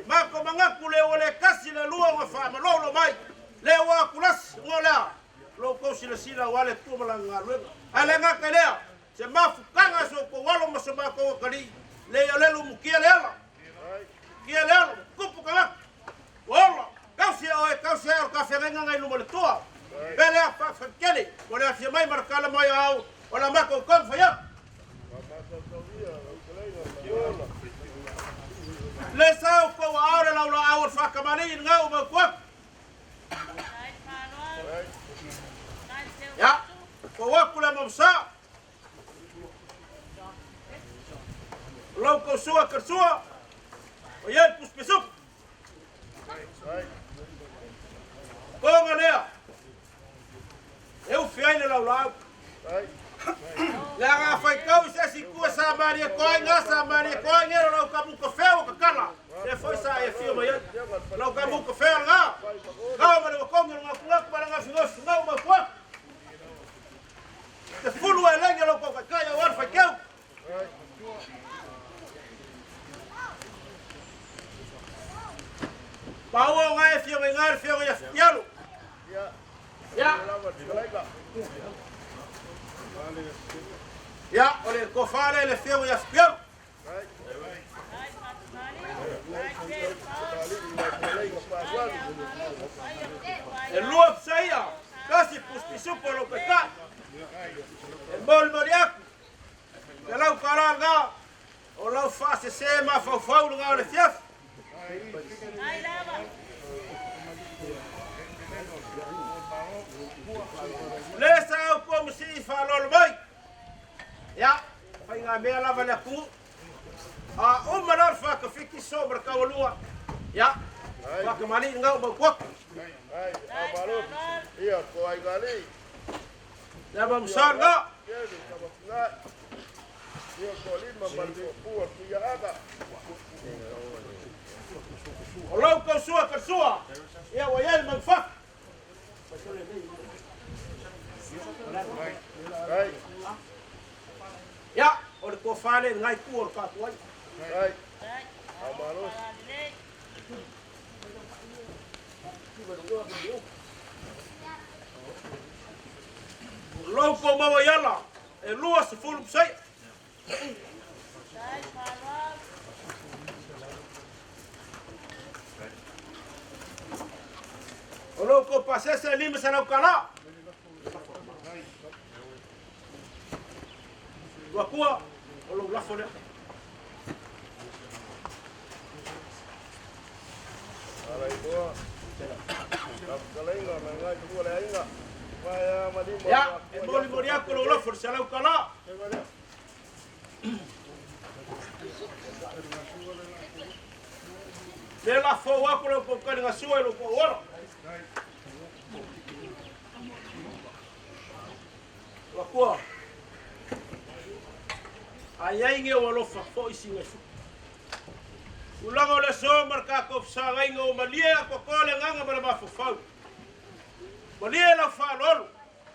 Matou manatu le ua le tasi le lua ona faamalolo mai. Le ua atulasi, ngo lea, lo outou silasila aua le Atua ma lana galuega. Ae le gata i lea, se mafutaga so outou alo ma so matou atalii, le ia o le lumukia le ala. Kia le ala, tupu tagata. Ua ola, tausi e oe, tausi e o le tafeagaiga ngai luma o le Atua. Pe lea faafetai mo le afio mai ma le tala mai o au o la matou taumafai atu. Le sau kou aao le laulaau o le faatamalii i le gau o mautu atu. Ia, kou atu le mamsa. Lau kou sua ka sua. O ia le pusupesuku. Konga lea. E ufi ai le laulaau. Le aga faitau i se isi kua sa malie koai ngā sa malie koai ngero lau ka muka feo ka kala. Le foi sa e fio mai ai. Lau ka muka feo ngā. Ngā ma le wakongi ngā kunga kuma ngā fingosi ngā ma kua. Te fulu e lenge lau kau kai au ar whaikeu. Paua o ngā e fio ngai ngā fio ngai afialu. Ya. Ya, o le kofale le fio ngai afialu. E lua psaia, kasi puspisupo lo peka. E moli moli aku. Se lau kala ngā, o lau faasese ma faufau le ngā o le fiafi. Le sa au ko musi i whaalolo mai. Ia, whai ngā mea lava le aku. A uma la whakawhiti so mara kawalua. Ia, whakamali ngā o maukuaku. Ia, ko ai gali. Le mamsar ngā. Ia, ko lima ma le pua kuia aga. O lau kau sua ka sua. Ia, wa iai mangfak. Ia, o le kofale ngai ku o le katuai. Lau ko maua iala, e lua se fulu psai. O lau ko pasese lima sa lau kala. Ua kua, o lau lafo lea. Ia, e moli moli aku lau lafo le sa lau kala. Le lafo aku lau kau kali sua e lau kau ora. Ua kua. Ai ai nge o alofa fo isi ngai fu. Ulaga o le so mar ka ko fsagainga o malie a ko le nganga ma le mafofau. Malie la whaalolo.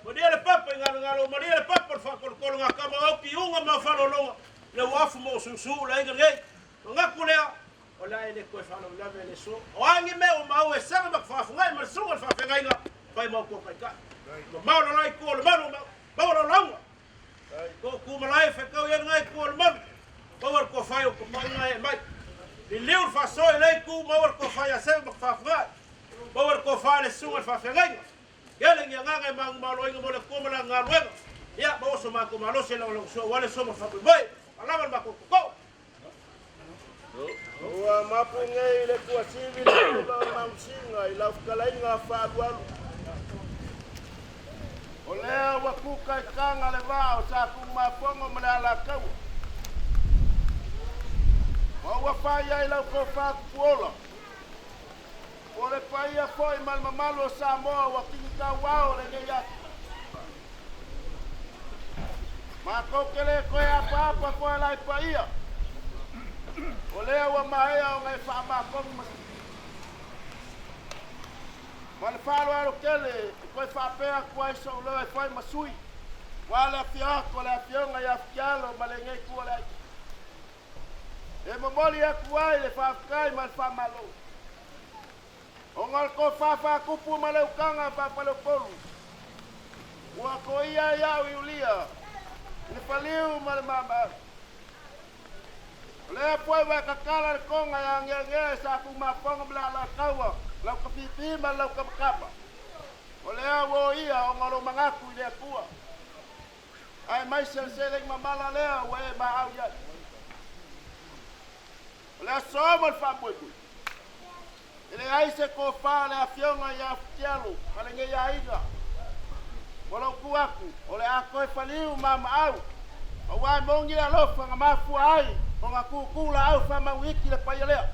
Malie le papa i ngalo ngalo. Malie le papa le whakolokolo ngā kama au ki unga ma whalolonga. Le wafu mo susu le inga ngei. Ngaku lea. O la ele koe whalo lave le so. O angi me o mau e sanga mak whaafungai ma le sunga le whaafengaiga. Whai mau kua kai kai. Ma mau la lai kua le malu. Mau la launga. Ko ku malai whakau ia ngai kua le malu. Mau ar ko whai o ko mai ngai e mai. Li liu le whaso e lei ku mau ar ko whai a sanga mak whaafungai. Mau ar ko whai le sunga le whaafengaiga. Tele ni agaga e manumaloina mo le Atua ma lana galuega. Ia, maua so matou malosi e lagolagosua aua le aso ma le faamoemoe. Faalava le matou toto. Ua mapu nei le tuasivi le tula o le Mausiga i lau fetalaiga faaalualu. O lea ua kuka i taga le vaa o Satunumafono ma le Alataua. Ma ua fai ai lau tofa tupuola. O le paia foi ma le mamalu o Samoa ua kinitauao lenei aso. Matou te le toe apaapa foi lai paia. O lea ua maea ona e faamatonu ma ma le faaaloalo tele e toe faapea atu ai sou leo e fai ma sui aua le afio atu o le Afioga ia Fitialo ma lenei itu o le aiga. E momoli atu ai le faafetai ma le faamalo ona o le tofa faatupu ma le utaga faafaleupolu ua toia ai au i ulia i le faliu ma le maamaau. O lea foi ua e tatala le toga e ageagea e Satunumafono ma le Alataua, lau tapipi ma lau tamatama. O lea ua o ia ona o lou manatu i le Atua. Aemaise o le seleni mamala lea ua e maau i ai. O le aso ma le faamoemoe, e leai se tofa a le Afioga ia Fitialo ma lenei aiga. Ua lou tu atu, o le a toe faliu maamaau, aua e moni le alofa na mafua ai ona tutu laau faamauiti le paia lea.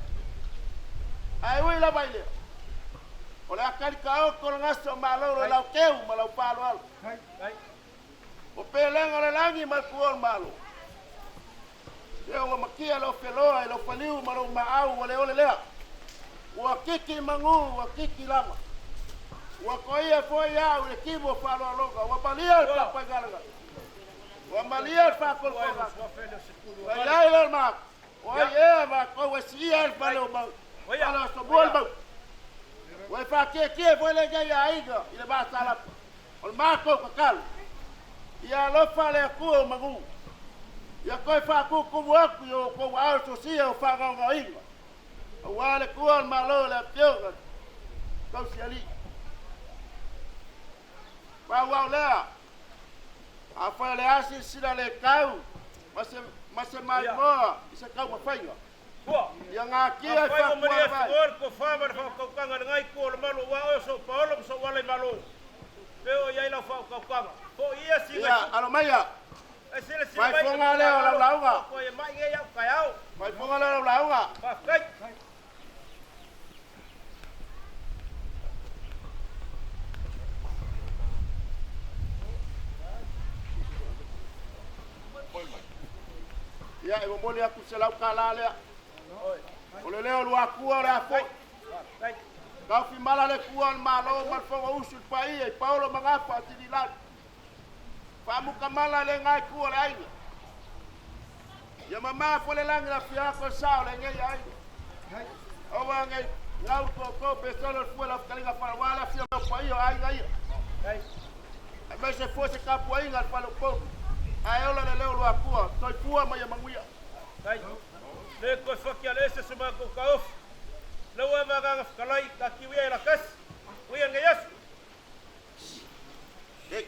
Ae ui lava i lea, o le a tali taoto le gasa o Malolo i lau teu ma lau faaaloalo. O pelega o le lagi ma le tua o le Malo. Se ua matia lou feloa i lou faliu ma lou maau ua le ole lea. Ua kiki manu, ua kiki lava. Ua toia foi au i le timu o faaaloaloga, ua malia le faafaigalega. Ua malia le faatolotologa. Ua i ai lea o le maatu, o ai ea matou e siia ai le fale o mau, fale o Asomua le mau. Ua e faatietie foi lenei aiga i le masalapa. O le matou tatalo, ia alofa le Atua o manu, ia toe faatutumu atu i o outou aao sosia o faagaogaoina, aua le Tua o le Malo le Afioga Tausialii. Pau au lea, afai o le a silasila le tau ma se, ma se maimoa i se taumafaiga, ia natia i Afai ua malie faafuala vai. atu oe le tofa ma le faautautaga i lena itu o le malu aua oe o sou paolo ma sou ala i malo, pe oo i ai lau faautautaga. Foi ia sina Ia, i alo maia, E silasila mai fai foga lea o lau ua lauga. toe mai nei au taeao. Fai foga lea o lau lauga. Faafetai. Ia, e momoli atu se lau tala lea. O le leo o Luatua o le a foi. Taofimala le tua o le Malo ma le Fonousu i le paia i paolo ma gafa o Tililagi. Faamutamala le ngai tua o le aiga. Ia mamā foi le lagi la fia atu sa o lenei aiga. Aua nei ngau toto pe solo le fua la fikalinga falawa la fia o paia o aiga ia. Aemaise foi se tapuaiga a le faleupolu. Ae ola le leo o Luatua, soifua ma ia manuia. Le toe faki ale ese se matou taofi. Lau e ma agaga fetalai, tatiu ia e latasi. Uia lenei aso. Le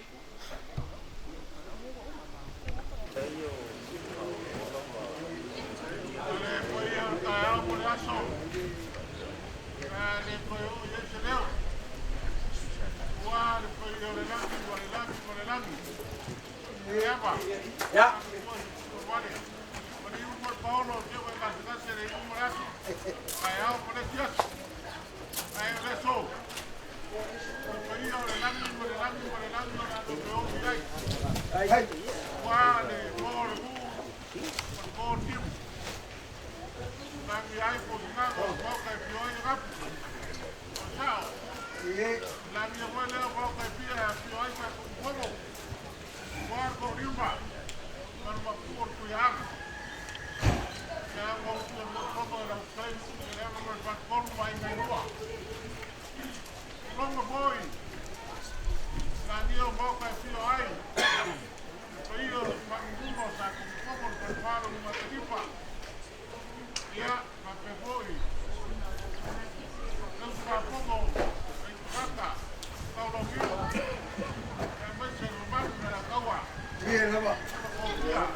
paia o le taeao mo le aso. A le toe oo i ai se leo. Ua le paia o le lagi ma le lagi ma le lagi. E ava. Ua se puka vale. Maliu mo le paolo o teo e gasegase le iu mo le aso. Taeao mo le isi aso. Ae o le aso. O le paia o le lagi ma le lagi ma le lagi o le a toe oo i ai. Ua le mo o le mu ma le mo o le timu. Lagi ai po tinaga o maoka e pio ai le gapu. O sao. Lagi e foi lea o maoka e pia e pio ai sa tumu Ua ko riuma. Manu mapu o le tuiaga. Ia au au tua mo fono e lau tai e le anga mo le fatolu mai ngai rua. Longa foi. Lagi o maoka e pio ai. Le paia o le mangunga o sa tumu fono le falefalo ni matanifa. Ia, faapea foi. Leu usugafono, Leitugata, Taulauniu. Ie lava. Ie.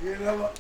Ie lava.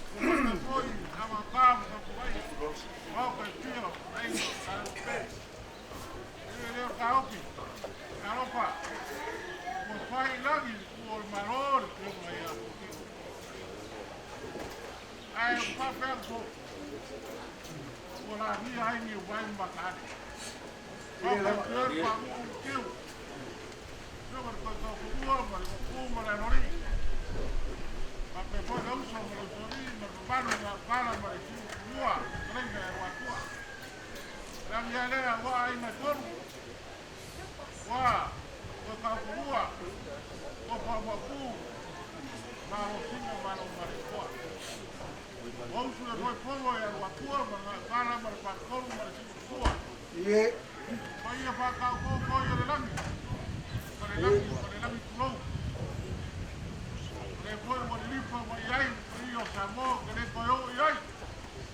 Ie.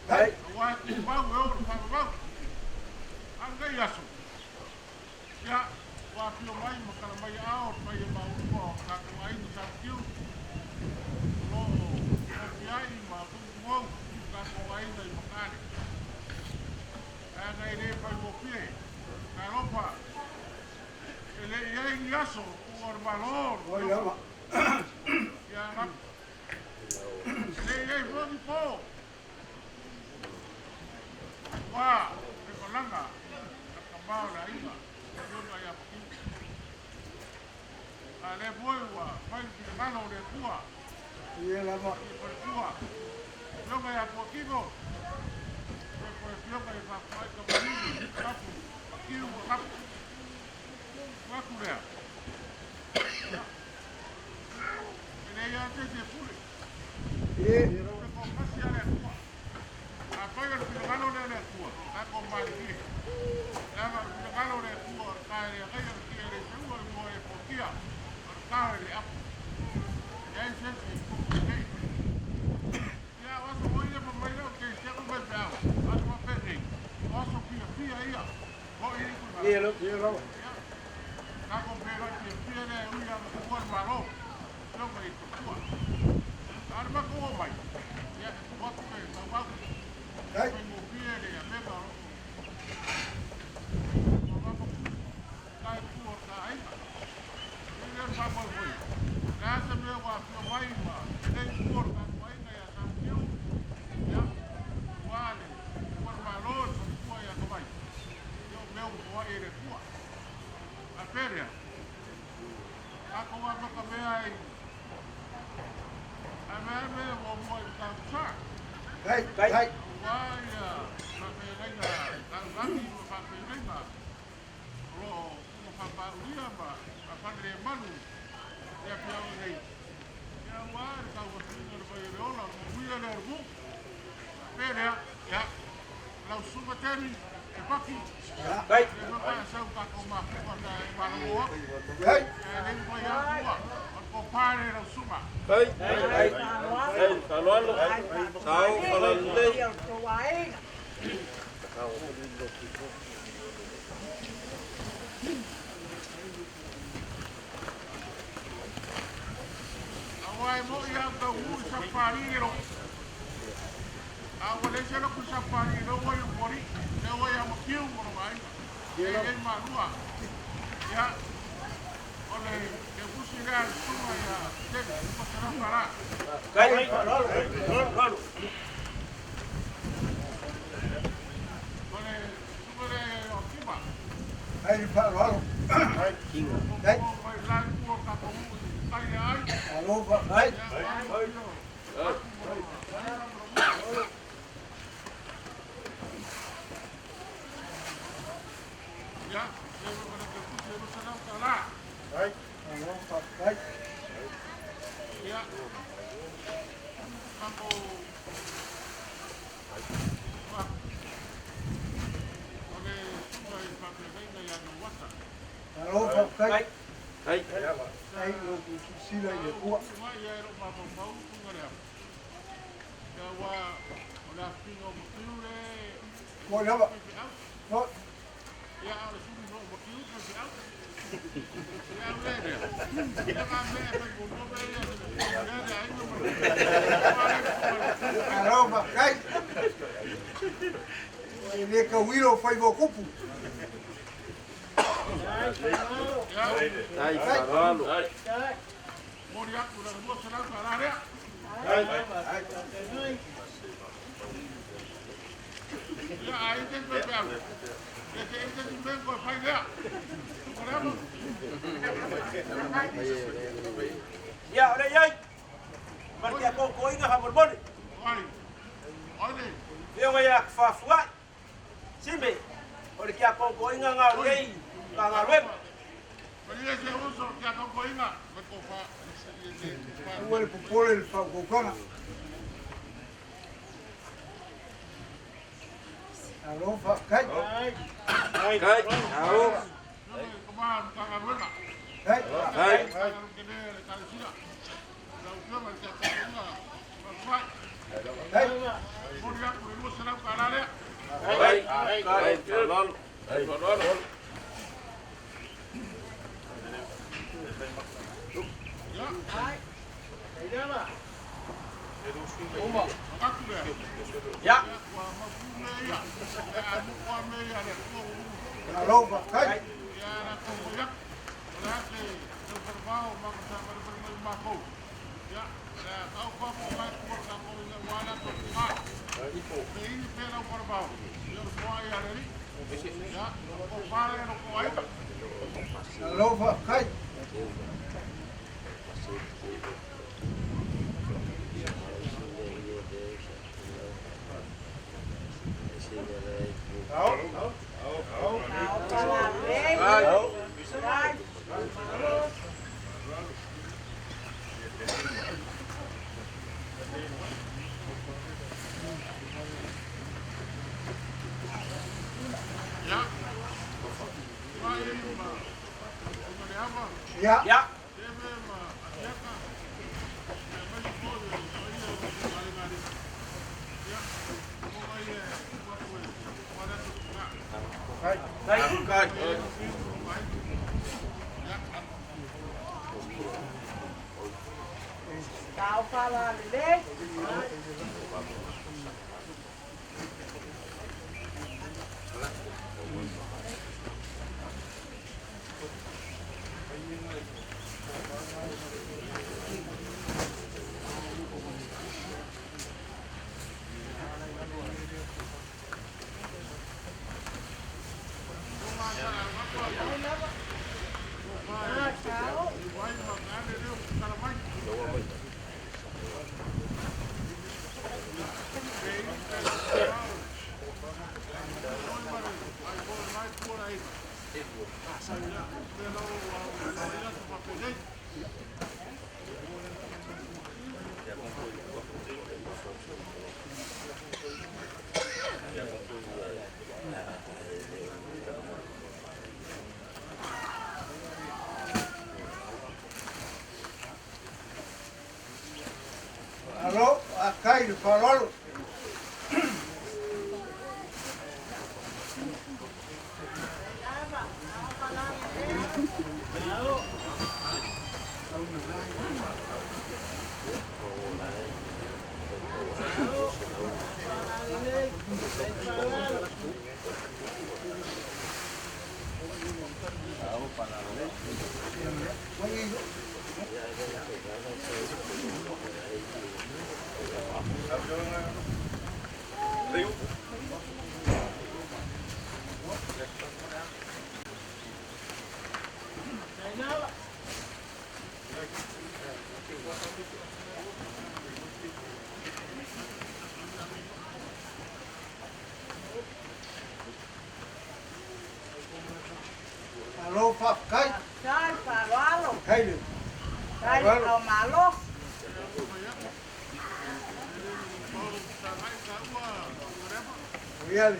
Ai. Oi lava. Ie lava. Ie. Ie lava. Ai. Ai. Ai. Ai. Ai. Ai. Ai. Ai. Fa'aloalo. Sao fa'alalelei. Kai. Fa'aloalo. Faaaloalo. Ai. Alo faafetai. Alo faafetai. Alo faafetai. Ai. Ai lo silasila i le Atua. Mo lava. Mo. Alo faafetai. E le tauilo faiva o tupu. Ai, faaaloalo. Ia, o le iai. Ma le tiakokoina faamolemole. Fioga ia faafua'i. Sime, o le tiakokoina ga o lenei Matagaluega. Aua le popole i le faautautaga. Alo faafetai. Kai. Alo. Ai. Ai. Ai. Ai. Ai, faaaloalo. Faaaloalo. Ia. Alo faafetai. Alo faafetai. Ia. Ia. Kai. Kai. Sao faalalelei. Alo faafetai i le faaaloalo. Malo faafetai. Faafetai le faaaloalo. Faafetai le Faafetai le taumalosi. Ia le.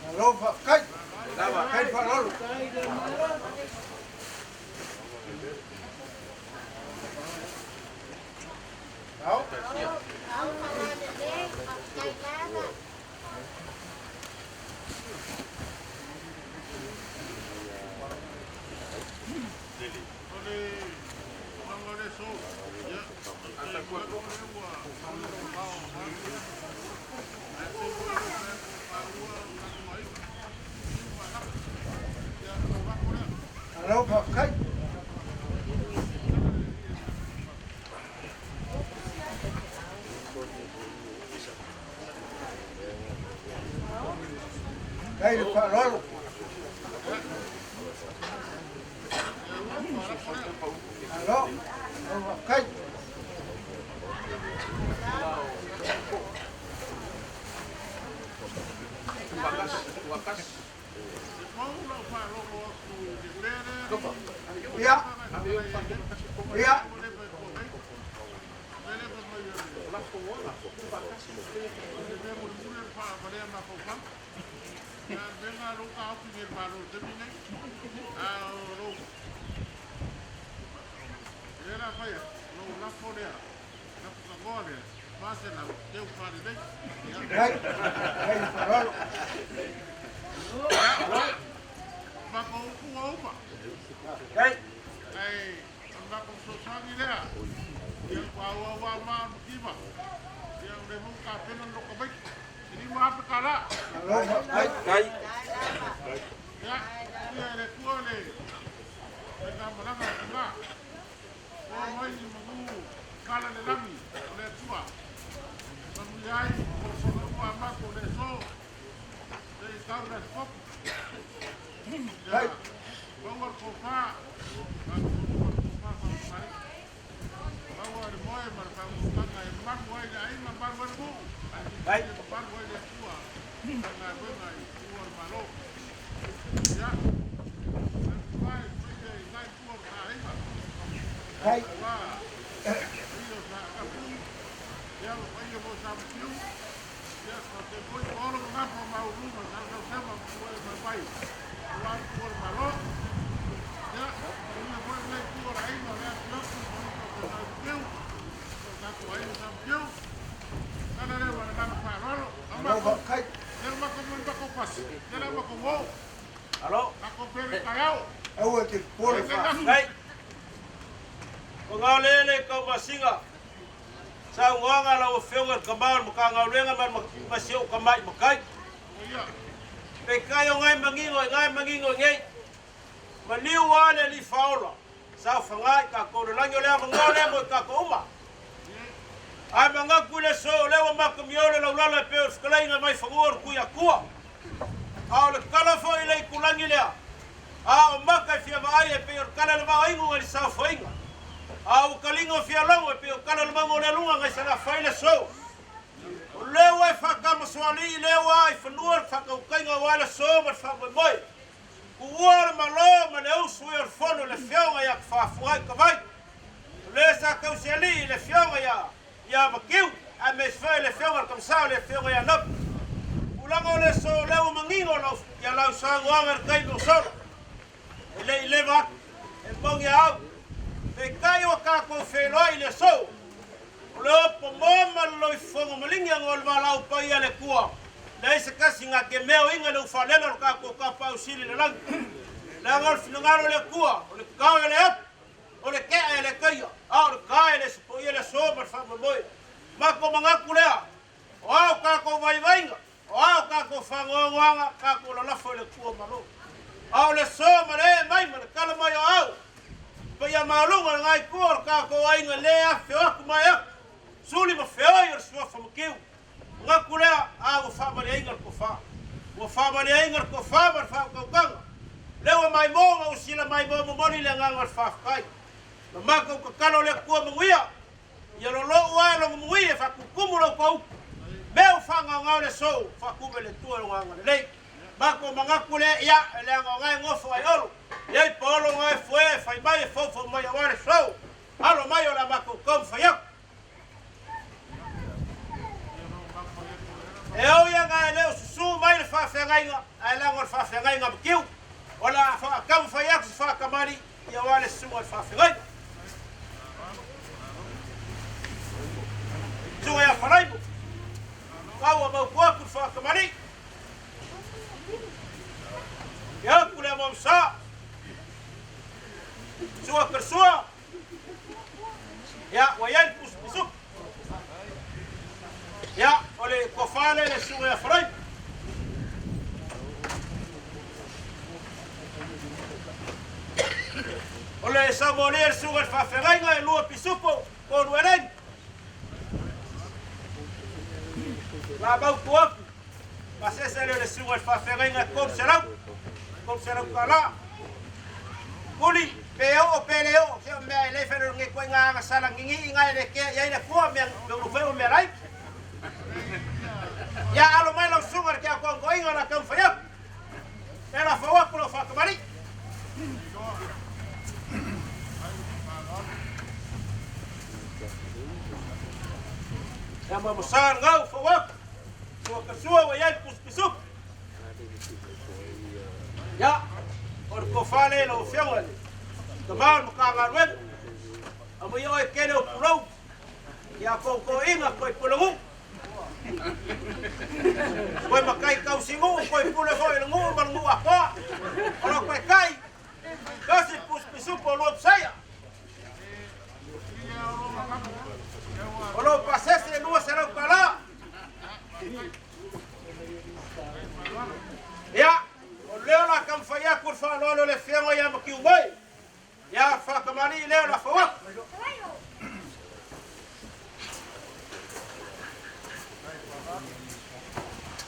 Malo faafetai. Faafetai le faaaloalo. Malo faafetai. Faafetai le faaaloalo. Malo, malo faafetai. Ia. Ia. Faafetai. Faafetai le faaaloalo. Faafetai. Malo faafetai. Faafetai. Faafetai. Malo faafetai. Aua e te popole. Faafetai. O ngao lele kau masiga. Saunoaga a lau Afioga i le Tama o le Matagaluega ma le ma si ou tamai matai. Peitai o nai manino i nai manino i nei. Maliu lava le Alii Faaola, saofaga i tatou le lagi o le avanoa lea mo i tatou uma. Ae manatu i le aso o lea ua matamio le laulala e pei o le fetalaiga mai fanua o le Tuiatua. A o le tala foi i le itulagi lea, a o maka e fia vaai e pei o le tala i le vao inu nai le saofaiga. A ua taliga o fia logo e pei o tala i le mauga o le aluga nai Salafai le aso. O lea ua e faatamasoalii lea ua i fanua le faatautaiga aua le aso ma le faamoemoe. Tuua le Malo ma le usu i o le fono le Afioga ia Tafafuai Tavai. O le sa tausialii i le Afioga ia ia Matiu, aemaise foi le Afioga i le Kamasao le Afioga ia Napu. Tulaga o le aso o lea ua manino lau ia lau saunoaga i le taimi o sola. E le i leva atu, e moni a au. Peitai ua tatou feiloai i le aso. O le opo moa ma le loifofoga maligi aga o le valaau paia a le Atua, leai se tasi na te mea o iga le ufaalela o le tatou tapaau sili i le lagi. Leaga o le finagalo o le Atua, o le tao e le apu, o le tea e le taia, a o le tae e le sepoia le aso ma le faamoemoe. Matou manatu lea, o a o tatou vaivaiga, o a o tatou faanoanoaga, tatou lalafo i le Atua malo. A o le aso ma le ee mai ma le tala mai o au, paia maualuga i lena itu o le tatou aiga lē afifio atu ma ee atu, suli ma feoi o le suafa matiu. Manatu lea, a ua faamalieina le tofa. Ua faamalieina le tofa ma le faautautaga. Lea ua maimoa ma ua sila maimoa momoli le agaga o le faafetai. Ma matou tatalo i le Atua manuia, ia lolo'u ae logo mui e faakutumu lo outou upu. Mea ua faagaogao i le aso, faatume e le Atua i lona agalelei. Matou manatu lea, ia, e leaga o na e nofo ai Olo. E i ai paolo na e foea e fai mai e foufou mai aua le aso. Alo mai o le a matou taumafai atu. E ui ana e le o susū mai le faafeagaiga, ae leaga o le faafeagaiga matiu. O le a taumafai atu se faakamali aua le susuga i le faafeagaiga. Susuga ia Falaimo, kau a mautu atu le faakamali. Ia atu le amamsa. Sua Kersua, Ia, ua i ai le pusu pisupu. Ia, o le tofa lea i le susuga ia Faraimo. O le saumolia i le susuga i le faafeagaiga e lua pisupo, tolu eleni. La mautu atu, pasese lea o le susuga i le faafeagaiga e 300, 300 tala. Kuli, pe oo pe le oo, se o mea e le fai le koe ngā anga sala ngingi i ngā e le kea i ai le kua mea me ulu fai o mea lai. Ia alo mai lau susuga le kia koinga la taumafai atu. E la fau atu lau faakamali. Ia ma mosa ngau fau atu. Sua ka sua wa iai pus pisup. Ia, o le tofa lea i lau Afioga i le Tama o le Matagaluega, aumaia oe kele o pulou, ia toutoina koe pulenuu. Koe matai tausinuu, koe pule foi i le nuu ma le nuu atoa. O lau taitai, tasi le pusupisupu o lua pisaia. O lou pasese e $200. Ia, o lea o la taumafai atu le faaaloalo i le Afioga ia Matiu Mai. Ia, faatamalii lea o le afau atu.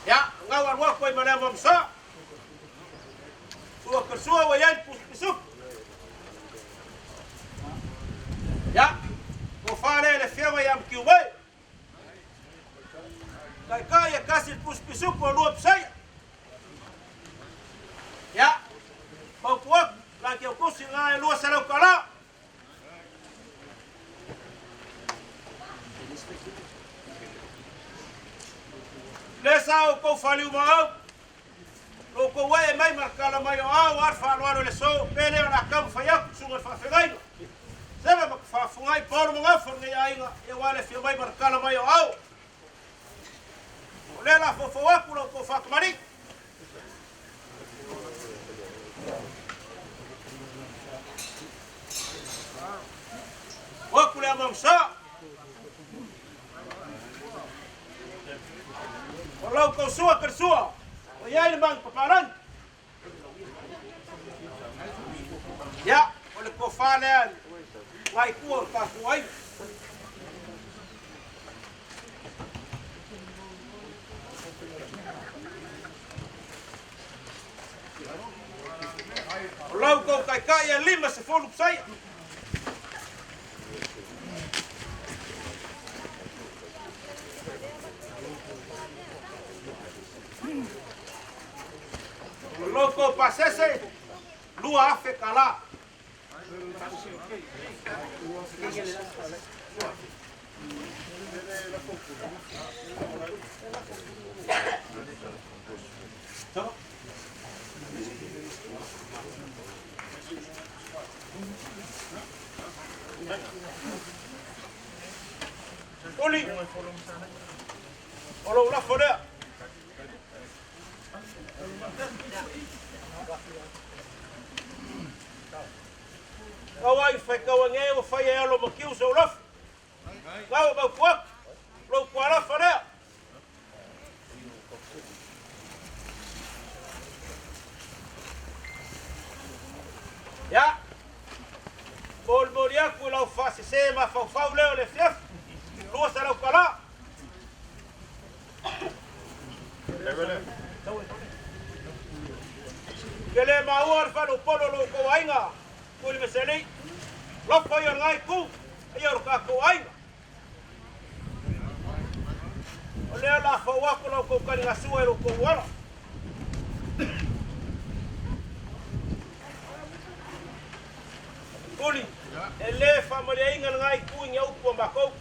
Ia, ngau alu atu ai ma le amamasa. Sua ka sua ua i ai le pusupisupu. Ia, tofa lea i le Afioga ia Matiu Mai. Taitai e kasi le pusupisupu o lua pisaia. Ia, mautu atu, la te utusi ngā e $200. Le sa o kou whaliu ma au, lo kou e mai ma kala mai o au ar whaaloalo le so, pele o la kamu whai atu, sunga le whaawhengaina. Sebe ma whaafungai paolo mga whangai ainga, e wale fia mai ma kala mai o au. O le la fofo atu lo kou whakamari. Oku le amamsa. O lau kau sua ka sua. O iai le mang paparan. Ia, o le tofa lea ngai kua o tatou ai. O lau kou kaikai e 50 pisaia. O lau kou pasese, 2,000 kala. Uli, o lou lafo lea. Kau ai whai kau ange o whai e alo makiu sa ulafo. Kau mau kuak, lou kualafa lea. Ia, molimoli atu i lau faasese mafaufau lea o le afiafi, 200 tala. Ke le maua le faleupolu o lou tou aiga, Tuli Meseli. Lofa ia o lenā itu, paia o lo tatou aiga. O lea o le a fou atu la outou taligasua i lo outou ola. Tuli, e lē faamalieina lenā itu i ni upu a matou.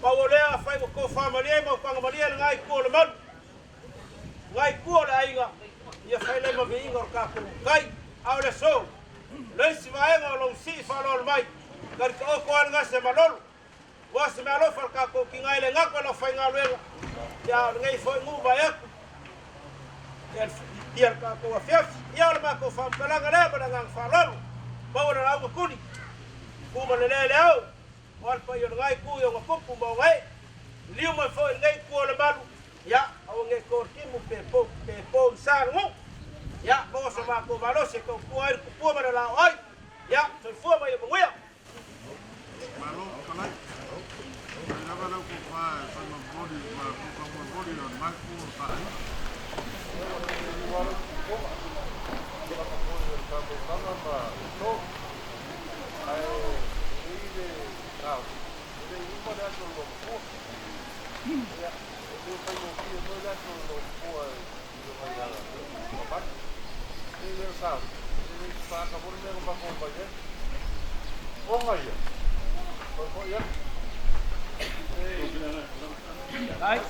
Pau o lea, afai ua tofamalie ma utagamalie lenā itu o le malu, lenā itu o le aiga, ia fai lea ma viiga o le tatou matai. A o le aso, o le isi vaega o lou sii faaaloalo mai, talitaoto lava lenā se malolo, aua se meaalofa a le tatou tina e le gata o le aufaigaluega, ia a o lenei foi nuu vaeatu ia le tatou afiafi. Ia o le matou faamatalaga lea ma le agaga faaaloalo. Maua le lauga tuli, tu ma le lē le ao, aua le paia o lenā itu i ona tupu ma ona ee. Liliu mai foi i lenei itu o le malu, ia aua ne i to le timu pe pou pe po i sa le nuu. Ia maua so matou malosi e tautua ai le tupua ma le laoai. Ia soifua ma ia manuia. Malo fetalai. Mai lava lau tofa e fai ma momoli ma faamolemole o le mapu o le taaiga. Ai. Ai.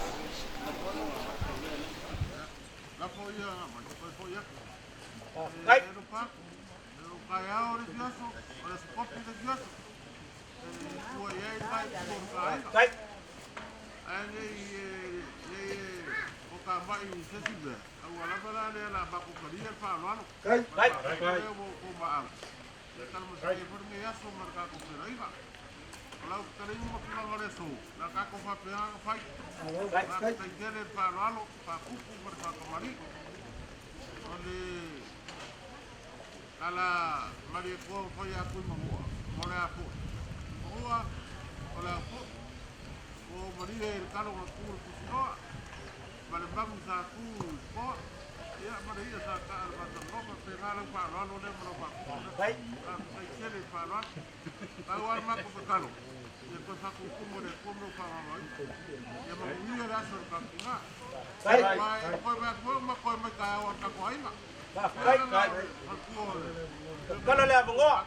Tatala le avanoa.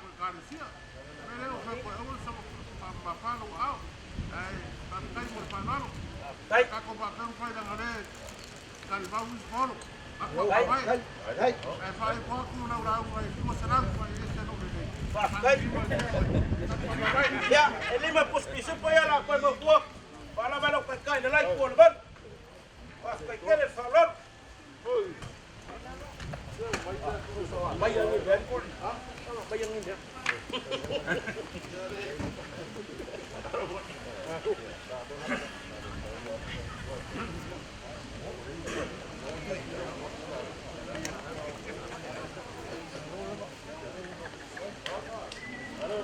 Faafetai. Ia, e lima pusi pisupo ia la koe mautu atu. Faalava lau taitai le la itu o le malu. Faafetai tele le faaaloalo.